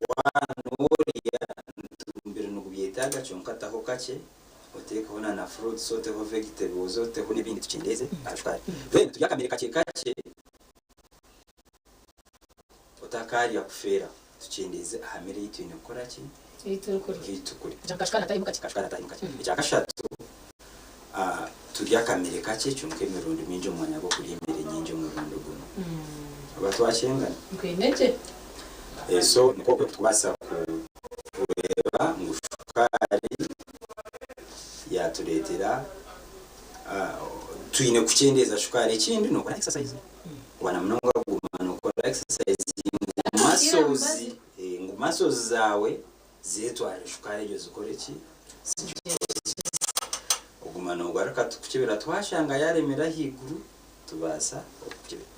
waaba noorya omubiri nigubyetaaga kyonka taho kakye, oteekeho na na fruits, oteho vegetables, oteho n'ebindi tukyendeeze aha shukaari. Then turye akamere kakye kakye otakaarya kufeera, tukyendeeze aha mere ei twine kukora ki? Ei turikurya. Ei turikurya. Kugira ngu kashukaari hataahimu kakye. Kashukaari hataahimu kakye. Ekyakashatu, turye akamere kakye kyonka emirundi mingi omu mwanya gw'okurya emere nyingi omurundi gumwe. Oba twakyengana? Nkwine gye. So nikwo okwo turikubaasa kureeba ngu shukaari yaatureetera, twine kukyendeeza shukaari. Ekindi nookora exercise. Kuba na munonga kuguma nookora exercise ngu muscles, ngu muscles zaawe zeetware shukaari egyo zikore ki? Zigikozese. Oguma noogaruka tukukyebera twashanga yaaremera ahaiguru tubaasa okukukyebera.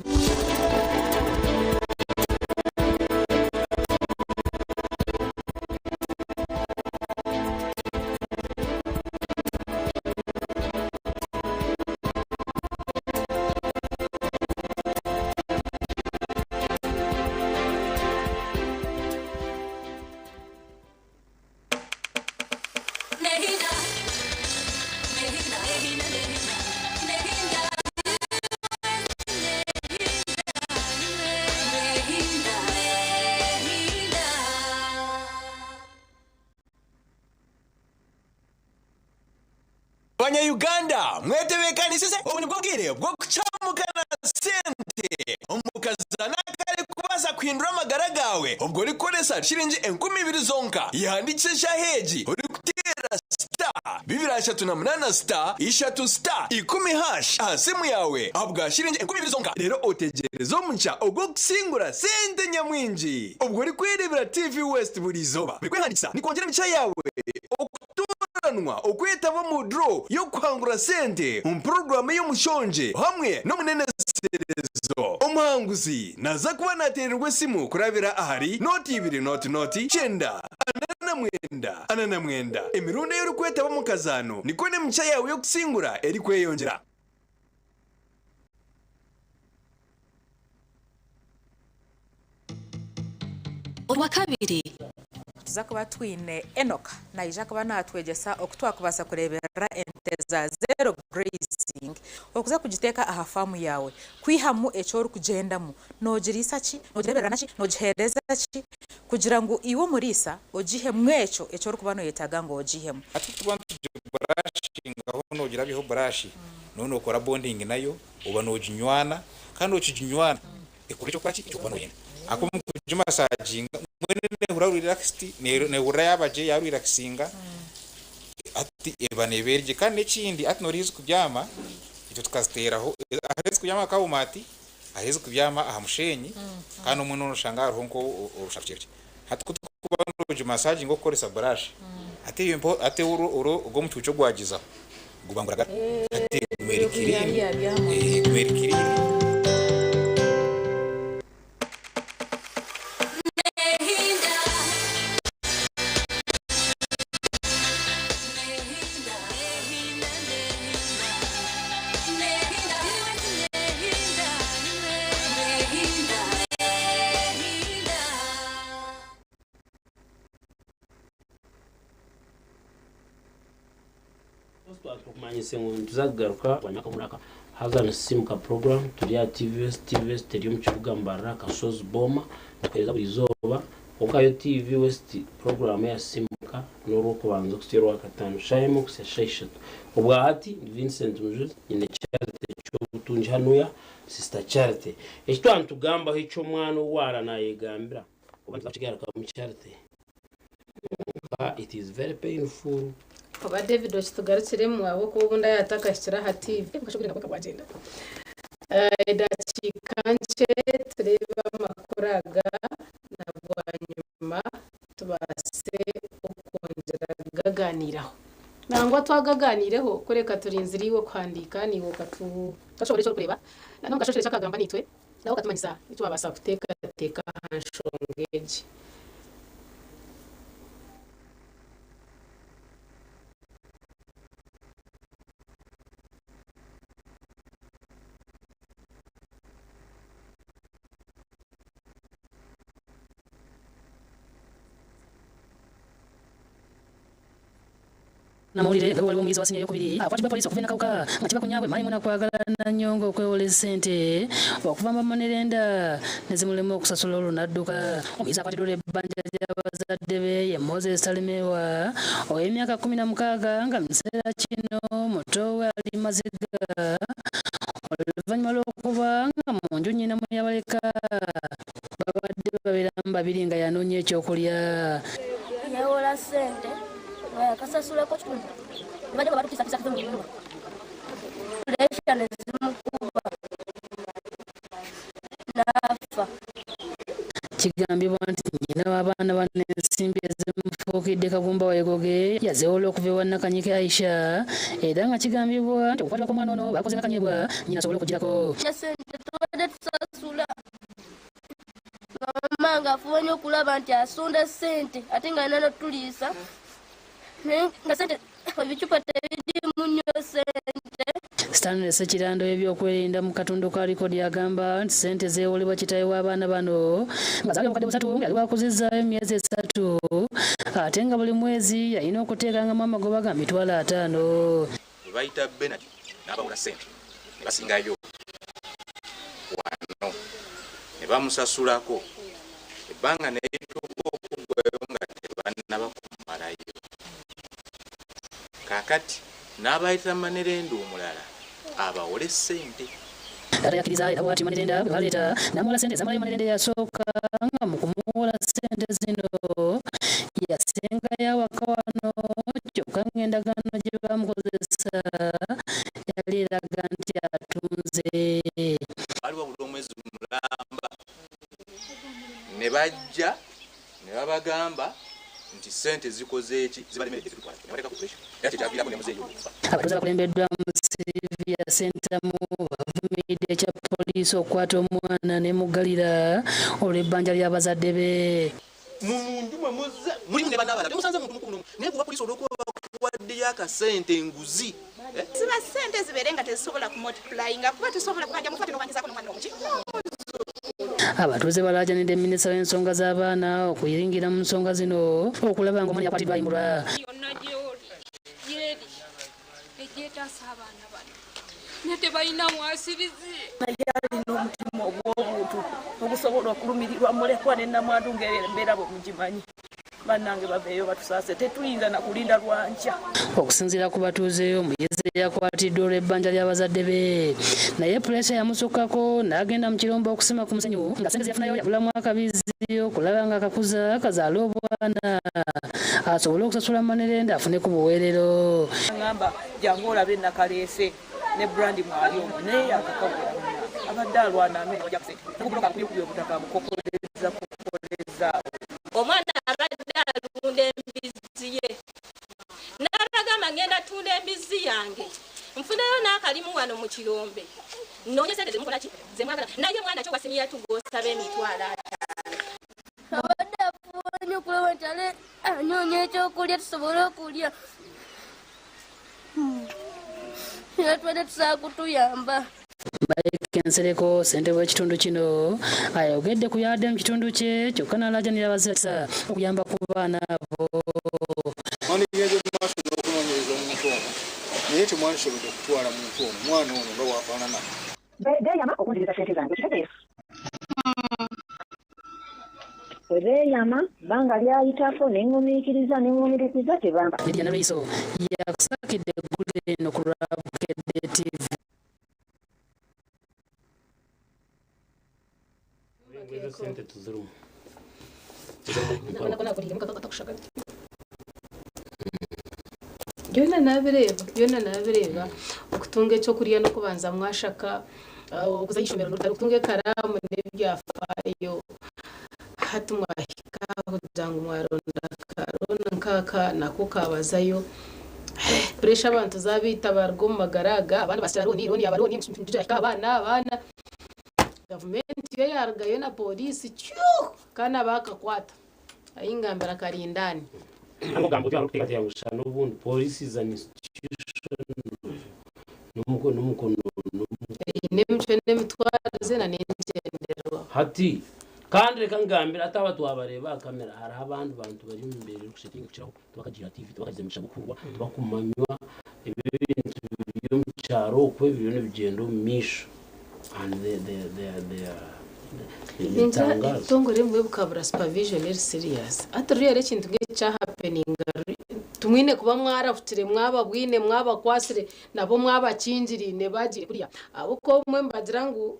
Abanya-Uganda mwetebeekanisize? Obu nibwo bwire bw'okucamuka na sente omu kazaano akarikubaasa kuhindura amagara gaawe obwo orikukoresa shiringi 2000 zonka. Yehandiikise eshaaha egi orikuteera star 238 star 3 star 10 hash aha simu yaawe ahabwa shiringi 2000 zonka reero otegyereze omugisha ogw'okusingura sente nyamwingi obwo orikwereebera TV West buri izooba. Buri kwehandiikisa nikwongyera emigisha yaawe okutooranwa okwetaba omu draw y'okuhangura sente omu puroguraamu ey'omushongye hamwe n'omuneneserezo. Omuhanguzi naza kuba nateererwa esimu kurabira ahari nooti ibiri nooti nooti kyenda 49 49. Emirundi ei orikwetaba omu kazaano nikwo n'emigisha yaawe y'okusingura erikweyongyera. Orwakabiri. Nituza kuba twine Enock naija kuba natwegyesa oku twakubaasa kureeberera ente za zero grazing okuza kugiteeka aha faamu yaawe kwihamu eki orikugyendamu nogiriisa ki, nogireeberera naki, nogiheereza ki kugira ngu iwe omuriisa ogihemu ekyo eki orikuba noyetaaga ngu ogihemu. Hati kutuba nitugiburashingaho nogirabyaho burashi noba nokora bonding nayo oba noginywana kandi okiginywana ekora eky'okukora ki eky'okuba noyenda. Ahakuba omu kugimasaginga mbwenu nehurira relaxed nehurira yaaba gye yarelaxinga hati eba neeba eri gye. Kandi n'ekindi hati noreeba ezikubyama itwe tukaziteeraho hariho ezikubyama aha kawumaati hariho ezikubyama aha musheenyi kandi omwe noshanga hariho nk'orushaka rukye rukye. Hati ku turikuba nogimasaginga orikukoresa burashi hati eyo mpaho hati ogwo omucuucu ogwagizaho guba nguragara hati eguma eri kiriini eguma eri kiriini. Twatukumanyise ngu nituza kugaruka bwanyima y'akamuraka haza nisisiimuka program turi aha TVS, TVS eri omu kibuga Mbarara Kasozi Boma nituheereza buri izooba kwonka yo TV West program eya Sisiimuka n'orwokubanza okuhitsya orwakataano shaaha emwe okuhitsya shaaha ishatu. Obwahati ndi Vincent Mujuzi nyine Charity Kyobutungi hanuya Sister Charity. Eki twaba nitugambaho eky'omwana owaara nayegambira oba nituza kukigarukamu Charity kwonka it is very painful. Oba David okitugarukiremu ahabw'okuba obundi ayaaba atakahikire aha TV nabwo bwagyenda. Edakiika nkye tureebe amakuru aga na bwanyima tubaase okwongyera kugaganiiraho. Nangwa twagaganiireho kureka turinzire iwe kuhandiika naiwe okatushobora eki orikureeba n'omukashoshore eki akagamba naitwe nawe okatumanyisa eki waabaasa kuteekateeka aha nshonga egi. Amawulire nga waliwo omuyizi wa siniya eyokubiri akwatibwa poliisi okuva e Nakawuka nga kiva ku nnyaabwe Maimuna Kwagalana Nnyonga okwewola essente okuva mu bamunerenda ne zimulema okusasula olwo n'adduka. Omuyizi akwatiddwa olw'ebbanja ly'abazadde be ye Moses Talemewa ow'emyaka 16 nga mu kiseera kino muto we ali mu maziga oluvannyuma lw'okuba nga mu nju nnyina mwe yabaleka babadde babeeramu babiri nga y'anoonya ekyokulya. Yeewola ssente nga yakasasulako kitundu ne bajja nga batutisatiisa tuve mu nnyumba puleesha ne zimukuba n'afa. Kigambibwa nti nnyina w'abaana bano ensimbi ezimufuukidde Kagumba Wegoge yazeewola okuva ewa Nakanyike Aisha era nga kigambibwa nti okukwatibwa kw'omwana ono bakoze nakanyebwa nnyina asobole okugirako. Ssente tubadde tusasula nga maama nga afuba nnyo okulaba nti asonda ssente ate nga alina n'otuliisa naye nga ssente ebicupa tebirimu nnyo ssente. Stanley Ssekiranda ow'ebyokwerinda mu katundu ka Likodi agamba nti ssente zeewolebwa kitaawe w'abaana bano nga zaali obukadde busatu nga yali wakuzizzaayo mu myezi esatu ate nga buli mwezi yalina okuteekangamu amagoba ga 50,000. Gwe bayita Benard n'abawola ssente ne basingayo wano ne bamusasulako ebbanga ne lituuka okuggwayo nga tebannaba kumalayo. Kaakati N'abayitira manerenda omulala abawole ssente. Taata yakkiriza era bw'atyo Manerenda gwe baleeta n'amuwola ssente ezamalayo Manerenda eyasooka nga mu kumuwola ssente zino yasengayo awaka wano kyokka ng'endagaano gye baamukozesa yali eraga nti atunze. Baali wabula omwezi mulamba ne bajja ne babagamba nti ssente zikoze ki zibalemeredde zitutwala ne bateeka ku pressure era kyekyaviirako ne muzeeyi okufa. Abatuuze abakulembeddwamu Sylvia Ssentamu bavumiridde ekya poliisi okukwata omwana n'emuggalira olw'ebbanja ly'abazadde be. Mu munju mwe muzze mulimu ne banaabala temusanze muntu mukulu n'omu naye kuba poliisi olw'okuba bakuwaddeyo akasente enguzi eh? Ziba ssente zibeere nga tezisobola ku multiplyinga kuba tusobola kubanja mufa tenobangizaako n'omwana omuki Abatuuze balaajanidde minisita w'ensonga z'abaana okuyingira mu nsonga zino okulaba ng'omwana yakwatiddwa ayimbulwa. Yonna gy'oli gyeri egyetaasa abaana bano naye tebalina mwasirizi. Naye alina omutima ogw'obuntu ogusobola okulumirirwa mulekwa ne nnamwandu ng'embeera bwe mugimanyi. Bannange baveeyo batusaase, tetuyinza na kulinda lwankya. Okusinziira ku batuuze, omuyizi yakwatiddwa olw'ebbanja ly'abazadde be naye puleesa yamusukkako n'agenda mu kirombe okusima ku musenyu nga ssente ze yafunayo yagulamu akabizzi okulaba nga akakuza kazaale obwana asobole okusasula manerenda afune ku buweerero. Ngamba jangu olabe nakaleese ne brand mwali omwo naye yakakagula abadde alwana anoonya wajja akasente nobubuloka akubye kubye obutaka abukokoleza kokoleza. Omwana abadde alunda embizzi ye n'abagamba ngenda tunda embizzi yange nfuneyo n'akalimu wano mu kirombe nnoonye sente zemukola ki zemwagala naye mwana kyo wasiniya tugosaba emitwalo ataano. Abadde afuba nnyo okulaba nti ale anoonya ekyokulya tusobole okulya era tubadde tusaba kutuyamba. Mike Nsereko ssentebe w'ekitundu kino ayogedde ku byabadde mu kitundu kye kyokka n'alaajanira abazira okuyamba ku baana abo. Mwandigenze mu maaso n'okunoonyereza omuntu ono naye temwandisobodde kutwala muntu ono mwana ono nga bw'afaanana. Beeyama okunziriza ssente zange okitegeera. Bwe beeyama, bbanga lyayitako ne ŋŋumiikiriza ne ŋŋumiikiriza tebampa. Lydia Nalweyiso yakusakidde eggulire lino ku lwa Bukedde TV. Ezo sente tuzirimu. Byona nabireeba, byona nabireeba. Okutunga ekyokurya n'okubanza mwashaka, okuza aha ishomero okutunga ekaraamu n'ebyafaayo. Hati mwahika aha kugira ngu mwaronda akarooni nk'aka nako kabazayo. Puresha abantu zaabaita baaruga omu magara aga, abandi baasigira rooni, rooni yaaba rooni, yahika aha baana, abaana. Gavumenti yo yaarugayo na pooriisi kyuu! Kandi abaakakwata. Ahi ngambira karindani. Nangwa ogamba oti arikuteekateeka ngu shana obundi police is an institution n'omukono n'omukono Eine emicwe n'emitwarize na n'engyendererwaho. Hati kandi reka ngambire hati aba twabareeba aha kamera hariho abandi bantu bari omu mbeera erikushetinga kukiraho tibakagira TV tibakagira emigisha gw'okuhurwa tibakumanywa ebi ebintu biri omu kyaro okwo ebiriyo nibigyenda omu maisho and they, they, they, they are Ningira nibitangaaza. ebitongore ebimwe bikabura supervision eri serious. Hati ruriya hariho ekintu nk'ekyahapeninga tumwine kuba mwarahukire mwababwine mwabakwasire nabo mwabakingiriine bagiire kuriya. Ahabw'okuba obumwe nibagira ngu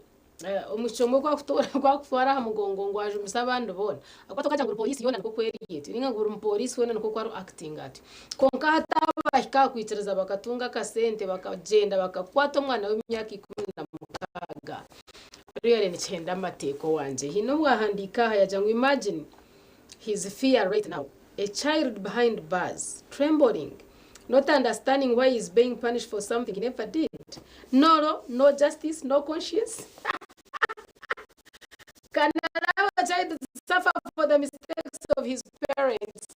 omwishiki omwe ku akutoora ku akutwara aha mugongo ngu ajumisa abandi boona. Ahabw'okuba tokagira ngu buri poriisi yoona nikwo eri etyo nainga ngu buri muporiisi weena nikwo ari actinga atyo. Kwonka hati abahika aha kwikiriza bakatunga akasente bakagyenda bakakwata omwana w'emyaka 16 Really nikihenda amateeka owangye. Haine owahandiika aha yagira ngu imagine his fear right now, a child behind bars, trembling, not understanding why he is being punished for something he never did. No law, no justice, no conscience. Can allow a child to suffer for the mistakes of his parents?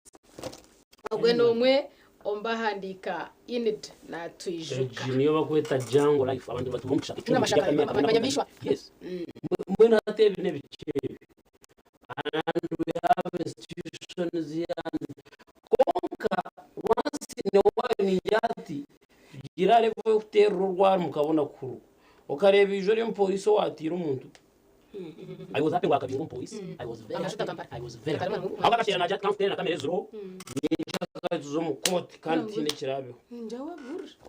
Ogwe n'omwe omu bahandiika Enid natwijuka. Egi niyo bakweta jungle life abantu batuura omu kishaka Twine amashaka amanyamaishwa. Yes. Mbwenu hati ebi n'ebiki ebi? And we have institutions here and kwonka once in a while ningira ati tugiire aha level y'okuteerera orwari mukabona kuhurwa. Okareeba eijo ry'omupoliisi owaatiire omuntu. I was happy ngu akabinga omupoliisi. I was very happy. I was very happy. Ahabw'okuba akasheera naagira ati kankuteere na kamera eziriho. Twagarukayo tuza omu kooti kandi tihaine ekiraabeho.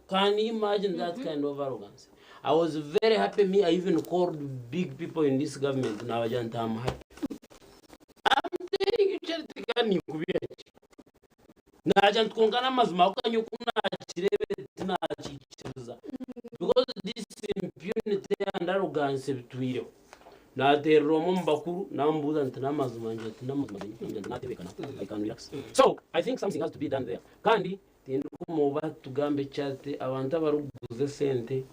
Can you imagine that kind of arrogance? I was very happy me I even called big people in this government nabagira nti I'm happy. I'm telling you Charity kandi ninkubwira ki? Nagira nti kwonka n'amazima ahabw'okuba nyowe ku naakireebire tinakiikiriza because this impunity and arrogance ebitwireho. Naateerera omwe omu bakuru naamubuuza nti n'amazima ngira nti n'amazima ngira nti naatebeekana I can relax. So I think something has to be done there kandi tindikumuba tugambe Charity abantu abarikuguza esente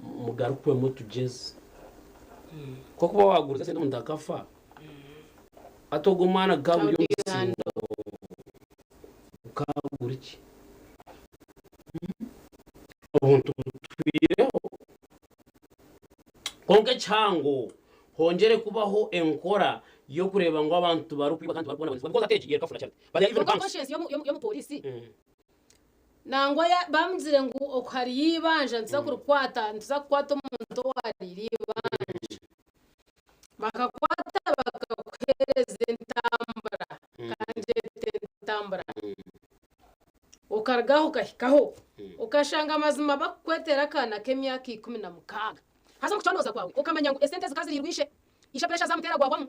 mugarukwemu tugyeze. Nk'okuba waaguriza esente omuntu akafa hati ogwo omwana gukaba guri omusingo gukaba guri ki? Obuntu butwireho. Kwonka ekihango, hongyere kubaho enkora y'okureeba ngu abantu tibarikwiba kandi tibarikubonabonesibwa because hati egi erikafuna Charity. But there are even Kwonka banks. conscience y'omupoliisi nangwa bamugire ngu oku hariyo eibanja nituza kurikwata nituza kukwata omuntu owariire eibanja bakakwata bakakuheereza entambura kangyete entambura Okaruga aho okahikaho, okashanga amazima bakukwetera akaana k'emyaka 16. Haza omu kucondooza kwawe okamanya ngu esente zikaba ziriirwe ishe. Ishe puresha zamuteera gwahwamu.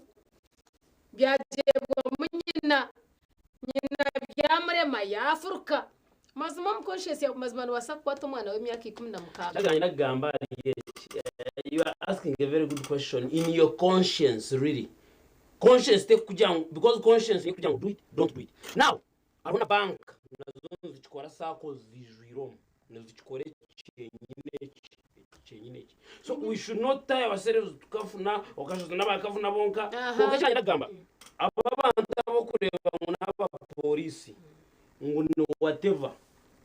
Byagyebwamu nyina, nyina byamurema yaafuruka. Mazima omu conscience yaawe mazima nobaasa kukwata omwana w'emyaka 16. Kyaganye nakugamba ahari eki, you are asking a very good question in your conscience really. Conscience tekukugira ngu because conscience nekugira ngu do it, don't do it. Now Hariho na bank nazo nizikikora sacco zijwire omu nizikikora ekyenyine eki ekyenyine eki so we should not tie ourselves tukafuna okashuza n'abakafuna bonka kwonka eki nayenda kugamba aba abantu abokureeba ngu n'abapolisi ngu ni whatever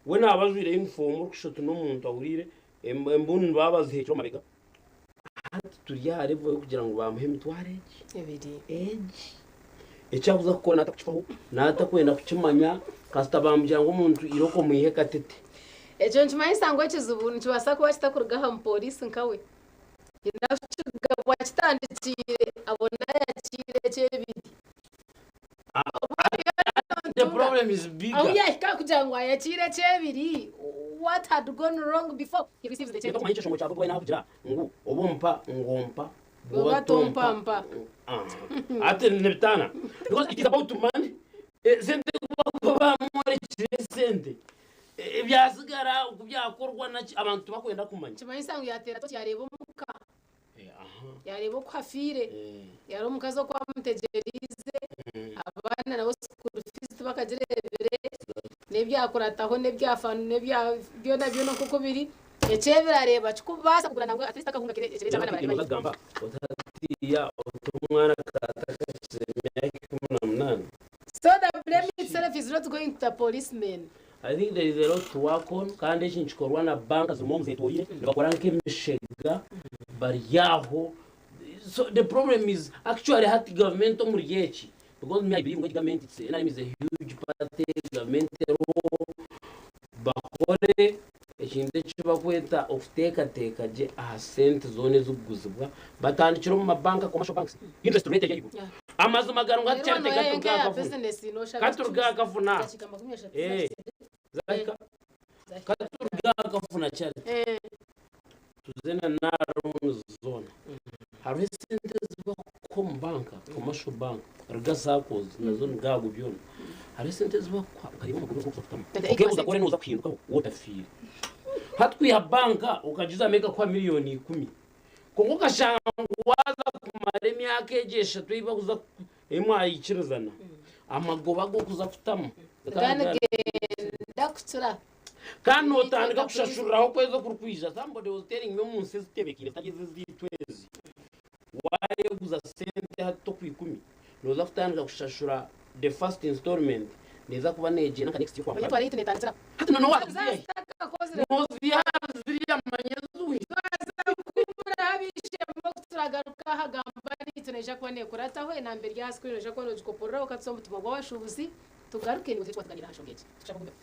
we naaba ajwaire uniform orikushusha oti n'omuntu ahuriire embunu nibaba baziheekire omu mabega Hati turi aha level y'okugira ngu bamuhe emitwaro egi Ebiri. egi ekyakuza kukora natakukifaho natakwenda kukimanya kasita bamugira ngu omuntu iroko omwihe katete. Ekyo nikimanyisa ngu ekizibu nikibaasa kuba kitakuruga aha mupoliisi nkawe. Haine akukigabwa akitandikiire abone ayakiire ekyebiri. The problem is bigger. Ahu yahika kugira ngu ayakiire ekyebiri, what had gone wrong before he receives the Reka kyebiri. kumanya ekyeshongo kya Bobi Wine ahakugira ngu oba ompa ngu ompa Bwoba tompa mpa. Ati nibitaana because it is about money. Esente kuba bamworekire esente ebyasigara oku byakorwa naki abantu tibakwenda kumanya. Nikimanyisa ngu yateera toki yareeba omuka. Yareeba oku hafiire, yareeba omukazi oku amutegyereize, abaana nabo school fees tibakagireebire, n'ebyakurataho n'ebya n'ebya byona byona nk'oku biri, ekyebire areeba kikubaasa kugura nangwa at least akahunga ekiro eki abaana baraabe barya. Bagamba otatiiya oti omwana akatakakize emyaka 18. So the blame itself is not going to the policemen. I think there is a lot to work on kandi eki nikikorwa na banka zimwe omu zetwire nibakora nk'emishega bari aho so the problem is actually hati government omuri eki because me I believe ngu egi government it's NRM is a huge party government eriho bakore ekintu eki bakweta okuteekateeka gye aha sente zoona ezikuguzibwa batandikire omu mabanka commercial banks interest rate eri ahaiguru amazima gari ngu hati Reero Charity nooreeba katuruge nk'eya aha kafuna bizinesi nooshaba katuruge aha kafuna dakiika 30 Eh, zahika katuruge aha kafuna Charity Eh. tuze na na loans zoona hariho esente ezibakuha omu banka commercial bank ruga saccos nazo nigago byona hariho esente ezibakuha okareeba amaguru agu orikutamu okebuuza ku oriyo nooza kuhindukaho waaba otafiire hati kwiha banka okagizamu ekakuha miriyoni ikumi Kwonka okashanga ngu waaza kumara emyaka egyo eshatu ei bakuza ei mwaikirizana, amagoba ag'okuza kutamu Gaba nigenda kukira. Kandi nootandika kushashuriraho okwezi okurikwija. Somebody was telling me omu nsi ezitebeekaine zitari ezi ezaitu ezi, waayeguza sente hati oku ikumi, nooza kutandika kushashura the first installment neeza kuba neegyenda nka next year Oya okwamukaaga. twara ei tuneetandikira. Hati noneho waaza kuziiha hi? Zakakozire. Nooziiha ahari ziriya manya ezi Twaza kuhumura ab'eishe-emwe ku turagaruka aha gamba naitwe neija kuba neekurataho enamba eri aha screen noija kuba noogikoporora okatuha omutima gw'abashuubuzi tugaruke niiwe tugye tugaaniire aha nshonga egi. Tushaba ogumeho.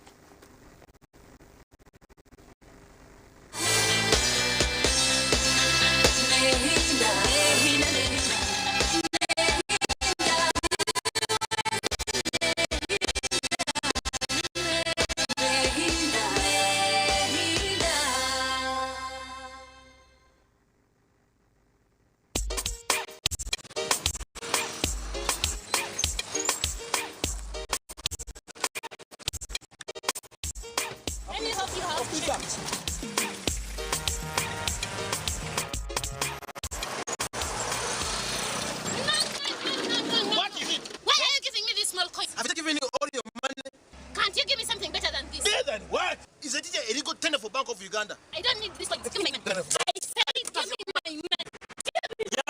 Uganda. I don't need this. Give me my money. I said, give me my money.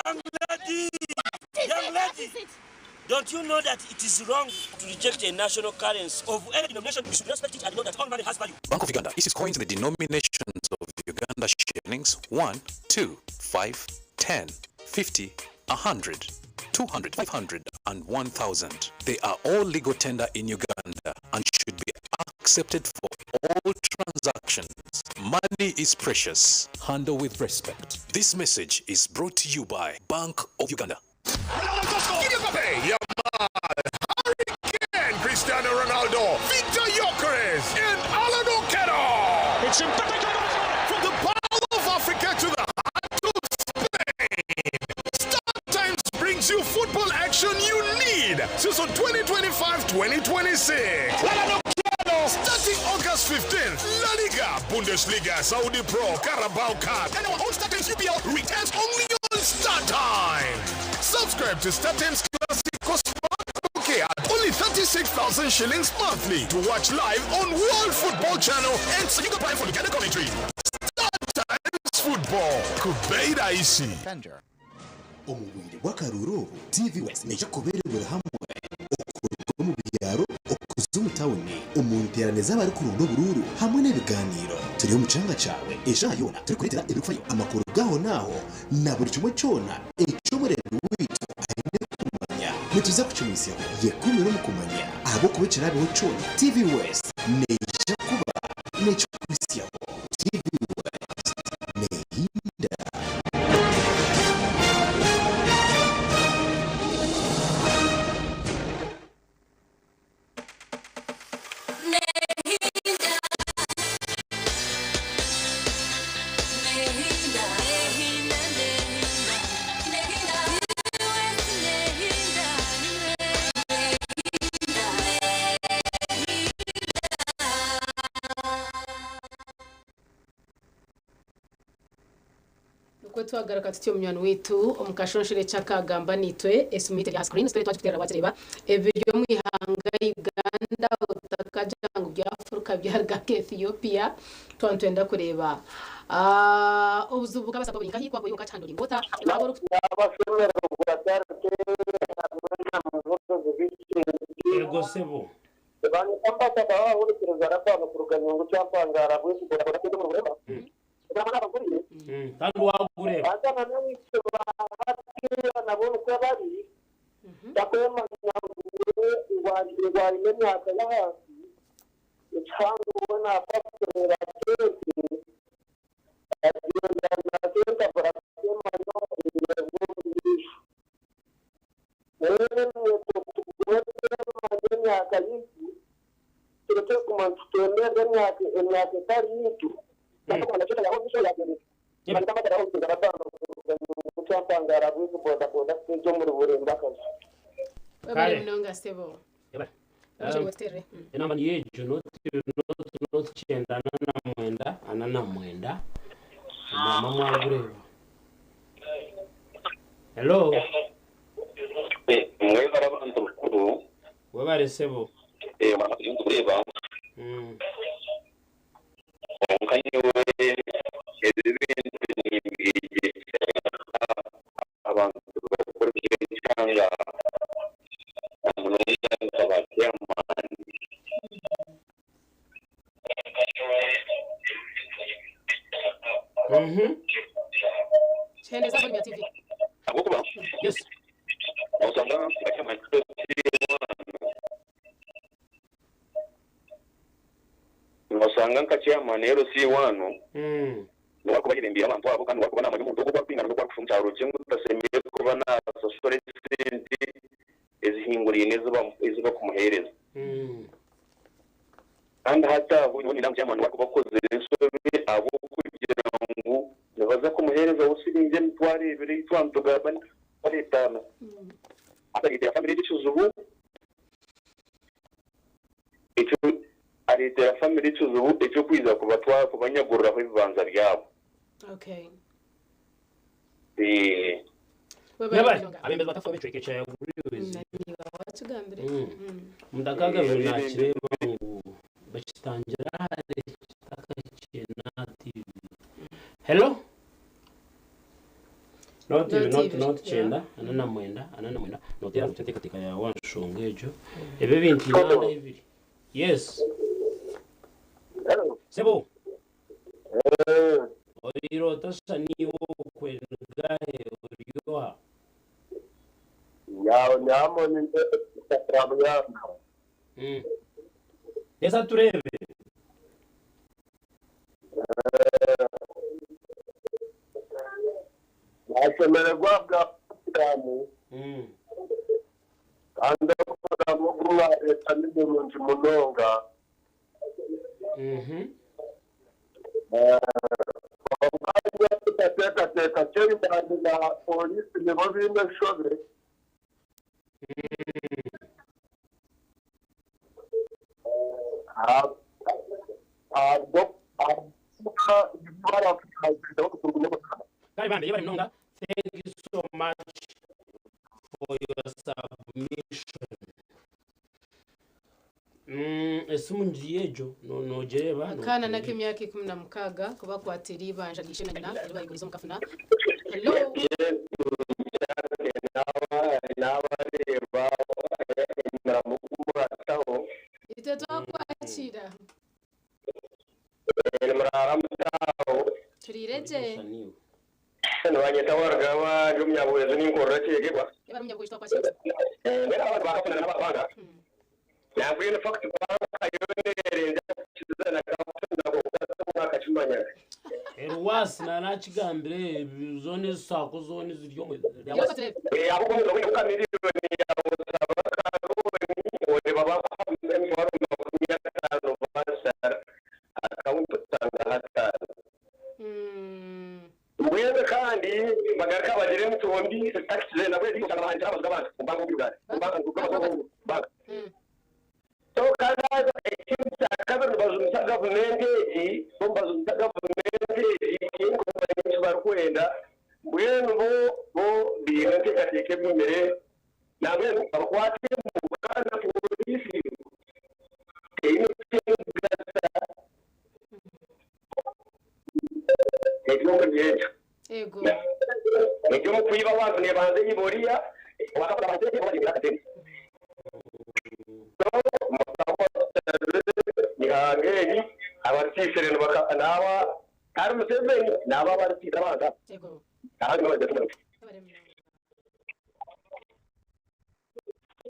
Young lady, What is young it? What lady, is it? don't you know that it is wrong to reject a national currency of any denomination? You should respect it and know that all money has value. Bank of Uganda issues coins in the denominations of Uganda shillings 1, 2, 5, 10, 50, 100, 200, 500, and 1000. They are all legal tender in Uganda and should be accepted for all transactions. Money is precious. Handle with respect. This message is brought to you by Bank of Uganda. Kylian Mbappe, Yamal, Harry Kane, Cristiano Ronaldo, Victor Gyökeres, and Alan Okello. It's Mbappe from the power of Africa to the heart of Spain. Star Times brings you football action you need. Season 2025-2026. Starting August 15th, La Liga, Bundesliga, Saudi Pro, Carabao Cup, and our own Star Times UPL returns only on Star Times. Subscribe to Star Times Classico Smart Bouquet at only 36,000 shillings monthly to watch live on World Football Channel and Single Prime for Uganda commentary. Star Times Football. Kubeida isi. Omu bwire bw'akaruru obu, TV West neija kubeera buri hamwe okuruga omu byaro okuza omu tawuni omu nteerane z'abarikuronda oburuuru hamwe n'ebigaaniiro. Turi omu kyanga kyawe eshaaha yoona turikureetera ebirikufayo, amakuru g'aho n'aho na buri kimwe kyona eki omureebi waitu aine kumanya. Nituza kukimuhitsyaho. Yekumire omu kumanya ahabw'okuba ekiraabeho kyona, TV West neija kuba neekikuhitsyaho. TV West neehinda. Nikwo twagaruka tutyo munywani waitu omu kashonshorekye akagamba naitwe esimu yaitu eri aha screen twena twagikuteerera wagireeba ebiri omu ihanga Uganda otakagira ngu byafuruka byaruga nka Ethiopia twaba nitwenda kureeba obuzibu bukabaasa kuba buri nkahi ku wakuba ori nka ota waaba ori Yego sebo. Kandi wagureba. Webale munonga sebo. Enamba niyo egyo noti noti noti kyenda ana na mwenda ana na mwenda mama mwagureba. Hello. Mwebale abantu bakuru. Webale sebo. Mama ndikureeba. Kwonka nyowe ebi bintu nibyegyesa abantu bakora ekyanga na munonga nka ba chairman. Kyendeza volume ya TV. Ahabw'okuba yes. Osanga ba chairman nosanga nka chairman LC1 niwakuba yirembera abantu abo kandi wakuba namanya omuntu ogwo gwakwingana n'ogwakufa omu kyaro kye ngu tasemire kuba nasasura esente ezihinguraine ezibakumuheereza. Kandi hati aho niho ninda ngu chairman wakuba akozire ensobi ahabw'okugira ngu nibaza kumuheereza siringi emitwaro ebiri ei twamutugamba n'emitwaro etaano. Akareetera famire ekizibu ekyo areetera famire ekizibu eky'okwija kubatwara kubanyaguriraho ebibanza byabo. Okay. Webale abembezi batafu abecweka ekyayaguriwe. Watugambire. Omuntu akagabire nakireba ngu bakitangira hare kitakakye nati Nought nought kyenda ana na mwenda ana na mwenda noteera ngu enteekateeka yaawe aha nshonga egyo. Ebyo ebintu inanda ebiri. Yes. Sebo. Orirota sha niiwe okwe nigahe ori oha? Reka tureebe. Nashemererwa ahabwa puroguraamu kandi omuramu ogu mwareeta ni murungi munonga. Kwonka nyowe nkateekateeka chairman na pooriisi nibo baine enshobe. Kale bambi yebare munonga thank you so much for your submission. Mm, esimu ngiyo egyo nogireeba. Akaana n'ak'emyaka 16 kubakwatira eibanja rya ishe na nyina eri bayigurize omu kafuna. Hello. Naabareeba emiramo ogu murataho. Itwe twakwakiira. Nimuraara mutaho. Turiire gye. Nibanyeta Warugaba ndi omunyabwezi ninkorera Kyegegwa. Yebare omunyabwezi twakwakiira. Mbwenu abantu bakafuna n'ababanga. Nambwenu fact banka yo nerenza kukiza na kafuna kwonka timwakakimanyaga. Eruwasi nanakigambire zoona ezi saako zoona eziri omu. Ahabw'okuba omuntu oine nka miriyoni yaagusaba nka looni oreeba baakuha emitwaro 50 baashara akawunti oshanga hataano. Mbwenu kandi bagaruka bagira emicwe mbi taxes nabwo eri oshanga bahandiikire amaju g'abantu omu banka omu Uganda omu banka omu banka. So kandi haza ekindi kya kabiri nibajumisa gavumenti egi bo nibajumisa gavumenti egi tihaine kumanya eki barikwenda mbwenu bo bo baine enteekateeka egumire nambwenu babakwate Uganda pooriisi teine eki erikugasa eri omuri ekyo. Ego. Eri omu kwiba abantu nebanza eiboriya wakabona abantu bo bagyendera akasente. So mukama ihanga eri abaritiisire nibaka naaba tari Museveni naaba abaritiise abantu aba. Ego. Ahandi nibo barikugira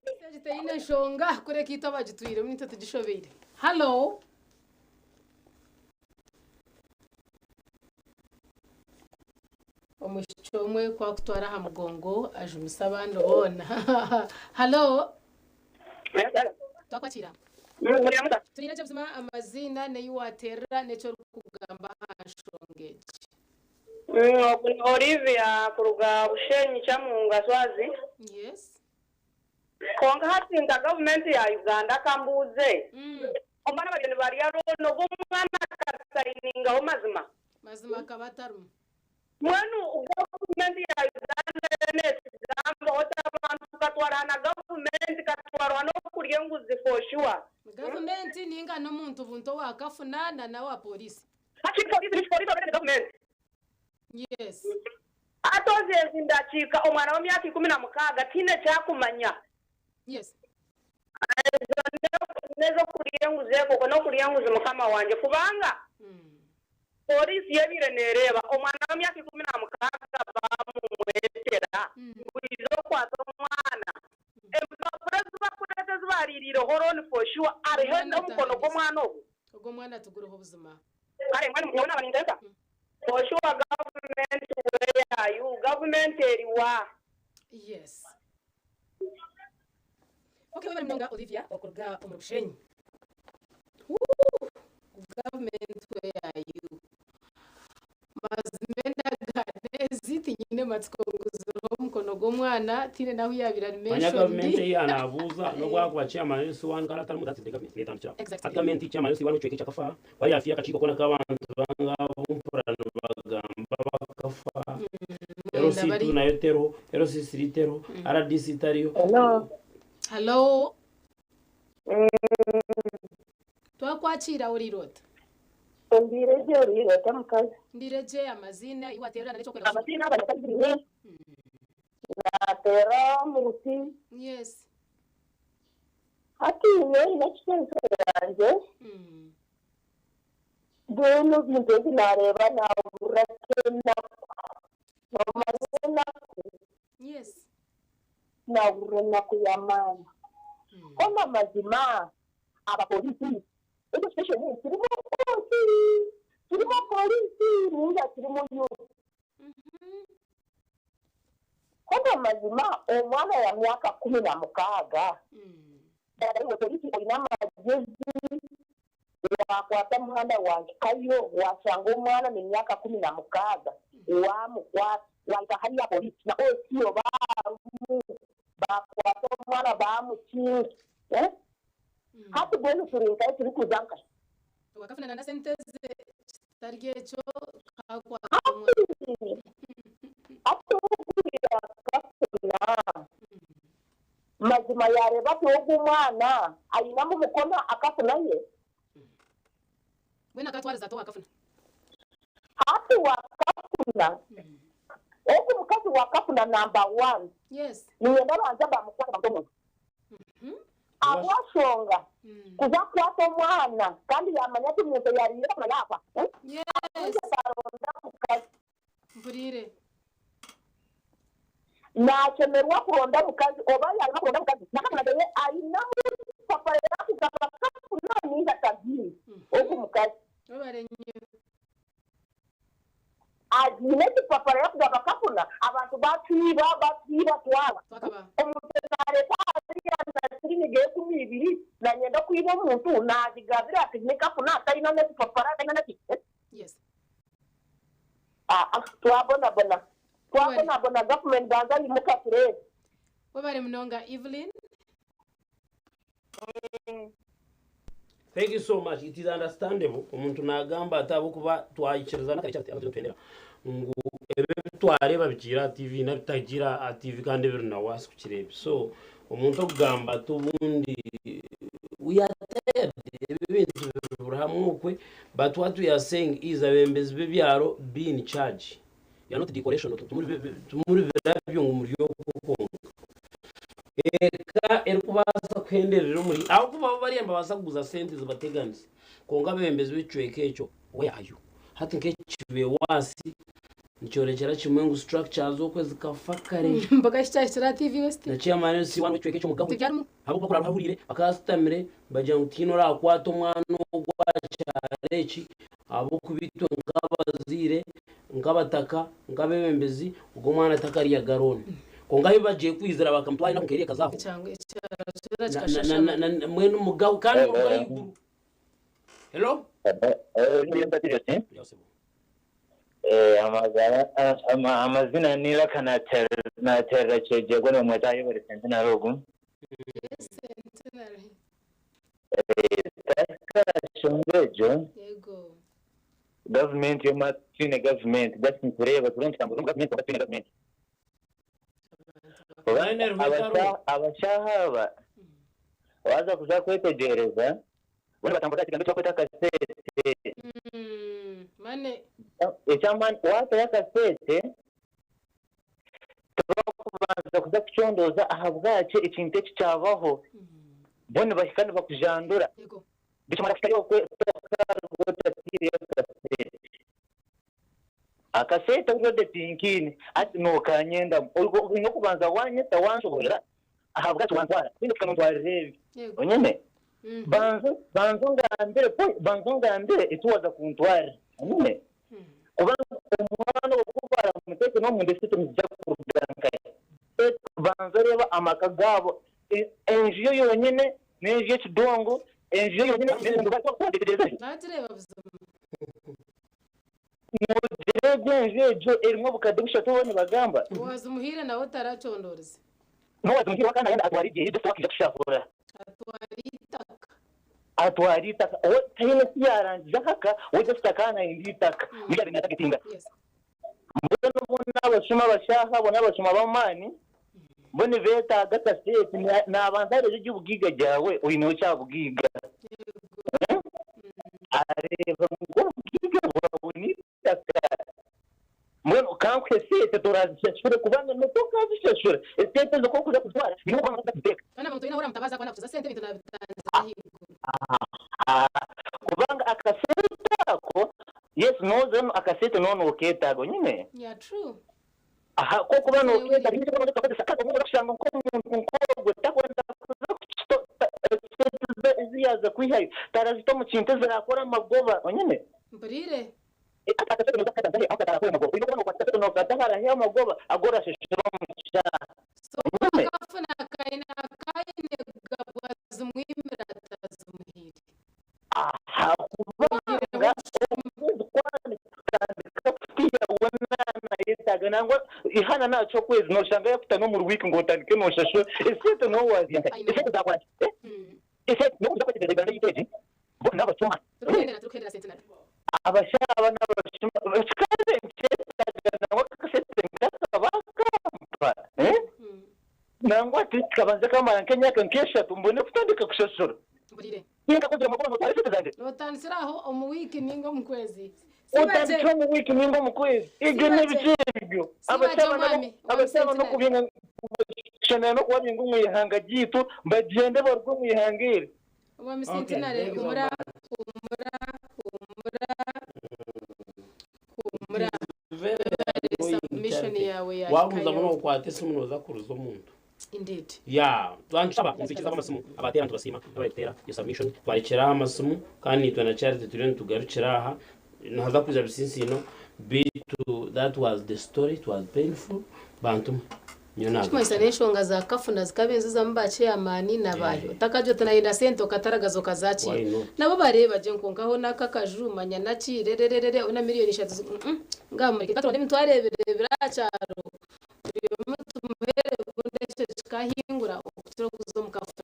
Message teine nshonga kureka itwe abagitwiremu nitwe tugishobeire. Hallo. Omwishiki omwe ku akutwara aha mugongo ajumisa abandi boona. Hallo. Twakwakiira. Turiire gye buzima amaziina n'ei waateerera n'eki orikugamba aha nshonga egi. Ogu ni Olivia kuruga Bushenyi Kyamuhunga Swazi. Yes. Kwonka hati nka gavumenti ya Uganda kambuuze, omwana bariyo nibarya looni ogwo omwana akasayiningaho mazima? Mazima akaba atarimu. Mbwenu gavumenti ya Uganda yo netugambaho ki abantu tukatwarwa na gavumenti katwarwa n'okurya enguzi for sure. Gavumenti ninga n'omuntu buntu owakafuna na nawa polisi. Hati polisi ni polisi oba ni gavumenti? Yes. Hati ezi ndakiika omwana w'emyaka 16 tihaine eki arikumanya. Yes. Ezo n'ez'okurya enguzi ekwo okwo n'okurya enguzi mukama wangye kubanga pooriisi yo ebaire neereeba omwana w'emyaka 16 baamumwetera ngu ija okwate omwana. Empapura ezi barikureeta ezi baariiriireho looni for sure hariho Omwana omukono gw'omwana ogwo. Ogwo omwana tiguriho buzima. Kare mbwenu nyowe naaba ninteesa for sure gavumenti where are you? Gavumenti eriwa? Yes. Okay webare munonga Olivia okuruga omuri Bushenyi. Wuu! Government where are you? Mazima endagaano ezi tinyine matsiko ngu ziriho omukono gw'omwana tihaine n'ahu yaabaire ari Manya mentioned. gavumenti ei yaanaabuuza n'obu akuba chairman LC one kare atarimu that's the government neetandikira aho. Exactly. Hati gavumenti chairman LC one w'ekicweka eki akafa ku yaafiire akakiiko koona k'abantu banga abu mpurira nibagamba bakafa Mwenda LC bari two nayo teriho LC three teriho RDC tariyo. Hello. Hallo. Twakwakiira oriire ota? Ndiire gye oriire ota mukazi? Ndiire gye amaziina ei wateerera n'ekyokwenda Amaziina abanyakaziriwe. Naateera omu ruti. Yes. Hati nyowe nyine ekiteeso yangye. Mbwenu ebintu ebi naareeba naahurira enaku. Noomanya enaku? Yes. Naahurira enaku y'amaani. Hoona amazima abapoliisi ekyo kitesheni kirimu koosi, kirimu poliisi ninga kirimu youth. Hoona amazima omwana wa myaka 16 ddala iwe poliisi oine amagyezi waakwata muhanda waahikayo waashanga omwana n'emyaka 16 waamukwata waahika hariya poliisi na OC oba arimu baakwata omwana baamukinga hati mbwenu turi nkahi turikuza nkahi? Wakafuna na sente ze kitari ekyo kakwata omwana. Hati ogu yakafuna mazima yareeba ati ogu omwana ayinamu omukono akafuna ye. Mbwenu akatwariza ata owakafuna? Hati wakafuna ogu mukazi wakafuna number one. Yes. Niinyenda banze bamukwate bamute omunju. Ahabw'enshonga kuza kukwata omwana kandi yamanya ati omuntu oyariire akafuna yaafa. Yes. Aronda omukazi. Mpuriire. Naashemererwa kuronda omukazi oba yaarema kuronda omukazi nakafuna naye ainamu epapara erikugamba kafuna ninga atagiine ogu mukazi. Webare nnyo. Agiine ekipapara erikugamba kafuna abantu batwiba batwiba twaba. Omuntu nareeta hariya na siringi 20 nanyenda kwiba omuntu nazigabira ati nikafuna atalina n'ekipapara atalina naki. Yes. Twabonabona. Twabonabona government banza yimuka tureebe. Webare munonga Evelyn. Thank you so much. It is understandable. Omuntu nagamba ati ahabw'okuba twaikirizana kare ati nitwendera ngu ebi ebitwareeba bigiire aha TV n'ebitagiire aha TV kandi ebiri na worse kukira ebi. So omuntu okugamba ati obundi we are tired ebi ebintu biri buri hamwe okwe but what we are saying is abebembezi b'ebyaro be in charge. You are not decoration timuri birabyo ngu muri okwo kwonka. Eka erikubaasa kuhenderera omuri ahabw'okuba bo bariya nibabaasa kuguza sente zibateganise kwonka abebembezi b'ekicweka ekyo where are you? Hati nk'ekibewaasi nikyorekyera kimwe ngu structures okwe zikafa kare. Mboga shi kyahikire aha TV West? Na chairman LC one w'ekicweka ekyo Mugabe Tibyarimu. ahabw'okuba kuraba ahuriire bakaba basitamire bagira ngu tihaine orakwata omwana ogu aha kyaro eki ahabw'okuba itwe nk'abazaire nk'abataka nk'abebembezi ogwo omwana takarya garooni. Kwonka ahi bagiye kwizira bakamutwara enaku nk'eri ekazaho. Ekyanga ekyaro kyona kikashashama. Mbwenu Mugabe kandi oruga ahaiguru. Hello? Amazina ni Laka naterera Kyegyegwa nibamweta Ayobore Centenary ogu. Yes, Centenary. Shonga egyo Yego. gavumenti yo twine gavumenti just nitureeba turiyo nitutambuza omu gavumenti kwonka twine gavumenti. Abashaho aba waaza kuza kwetegyereza boona batambuza aha kigambo eki barikweta akasente. Mane. Eky'amaani waatayo akasente tibarikubanza kuza kucondooza ahabwaki ekintu eki kyabaho. Bo nibahika nibakujandura. Bikimara kuhikayo okwe tokaruga otataireyo akasente. Akasente already tinkiine hati nookanyendamu. Oine okubanza waanyeta wanshoboorora ahabwaki wantwara. Toine kuhika nontwarira ebi. Onyine? Banza banza ongambire point banza ongambire eki waaza kuntwarira. Onyine? Kubanga omwana ogwo ku baramuteeke n'omunda esente niziija kuruga nkahi? Banza oreebe amaka gaabo enju yo yonyine n'enju y'ekidongo, enju yo yonyine n'enju Naagireeba buzima. Noogireeba enju egyo erimu obukadde bushatu obu nibagamba? Owaaza omuhaire nawe otaracondorize. N'owaaza omuhaire we akaba naayenda atware eryeye just we akaija kushahura. Atware eitaka. Atware eitaka. We taine eki yaarangize ahaka, we just akaba naayenda eitaka. Niryo yaabaire naatagetinga. Mbwenu bo n'abashuma abashaaha abo n'abashuma b'amaani, bo nibeetaaga akasente. Naabanza areeba eby'obugaiga byawe oineho kyabugaiga. Areeba ngu obugaiga bwawe n'eitaka. Mbwenu ka nkuhe sente. Esente torazishashure kubanga notokazishashura esente ezo kokuza kuzitwara niwe kubanga kuziteeka. Kandi abantu twine ahora mutabaza kwana kukiza sente ebintu nabitanze ahaiguru. Kubanga akasente ako yes nozemu akasente nonoketaaga nyine. Yeah, true. Aha kokuba noketaaga nyine nokakozesa kandi obumwe orakushanga nk'omuntu nk'ogwe takwenda kuza kukito esente ze ezi yaaza kwihayo tarazita omu kintu ezirakora amagoba onyine. Mpuriire. So akafuna kaine akaine gabwa zimwimira atazimuhiire. Kubanga okwezi kwani kutandika kutiya we nayetaaga nangwa ihana nakyo okwezi noshanga yakuta n'omuri wiiki ngu otandike noshashura esente niwe waziha esente zakora ki esente nokuza kwetegyereza Uganda yaitu egi bo nabashuma. Turikuhendera turikuhendera Centenary. Abashaaba n'abashuma kikabe nikyetaaga nangwa akasente nkaka bakampa eh? Nangwa ati kabanze kamara nk'emyaka nk'eshatu mbone kutandika kushashura. Mpurire. Tinkakozire amakuru ngu otware esente zangye. Otandikire aho omu wiiki ninga omu kwezi. Otandikire omu wiiki ninga omu kwezi. Ebyo n'ebiki ebyo? Sibagye Abashaaba nabo omwami wa abashaaba Centenary. n'okubinga tushemereire n'okubabinga omu ihanga ryaitu bagyende baruge omu ihanga eri. Omwami Okay, Centenary thank you so humura much. humura humura humura. Very Webare annoying submission Charity. yawe Wagumizamu yahikayo. nokwata esimu noza kuruza omuntu. Indeed. Ya, twanshaba nsikiza amasimu abatera nitubasiima abaritera iyo submission twarekera aha amasimu kandi nitwe na Charity turiyo nitugarukira aha nihaza kwija bisinsino beitu that was the story it was painful bantumwe nyowe Kimanyisa nagarukira. n'enshonga za kafuna zikaba enzizamu ba chairman na bahi otakagira oti nayenda sente okataragaza Why okazakiira not? nabo bareeba gye nkonka ho naka akaju manya naki rererere ona miliyoni ishatu ngamureke katuronde emitwaro ebiri ebiri aha kyaro buri omwe tumuhere obundi ekyo kikahingura okukira okuza omu kafuna.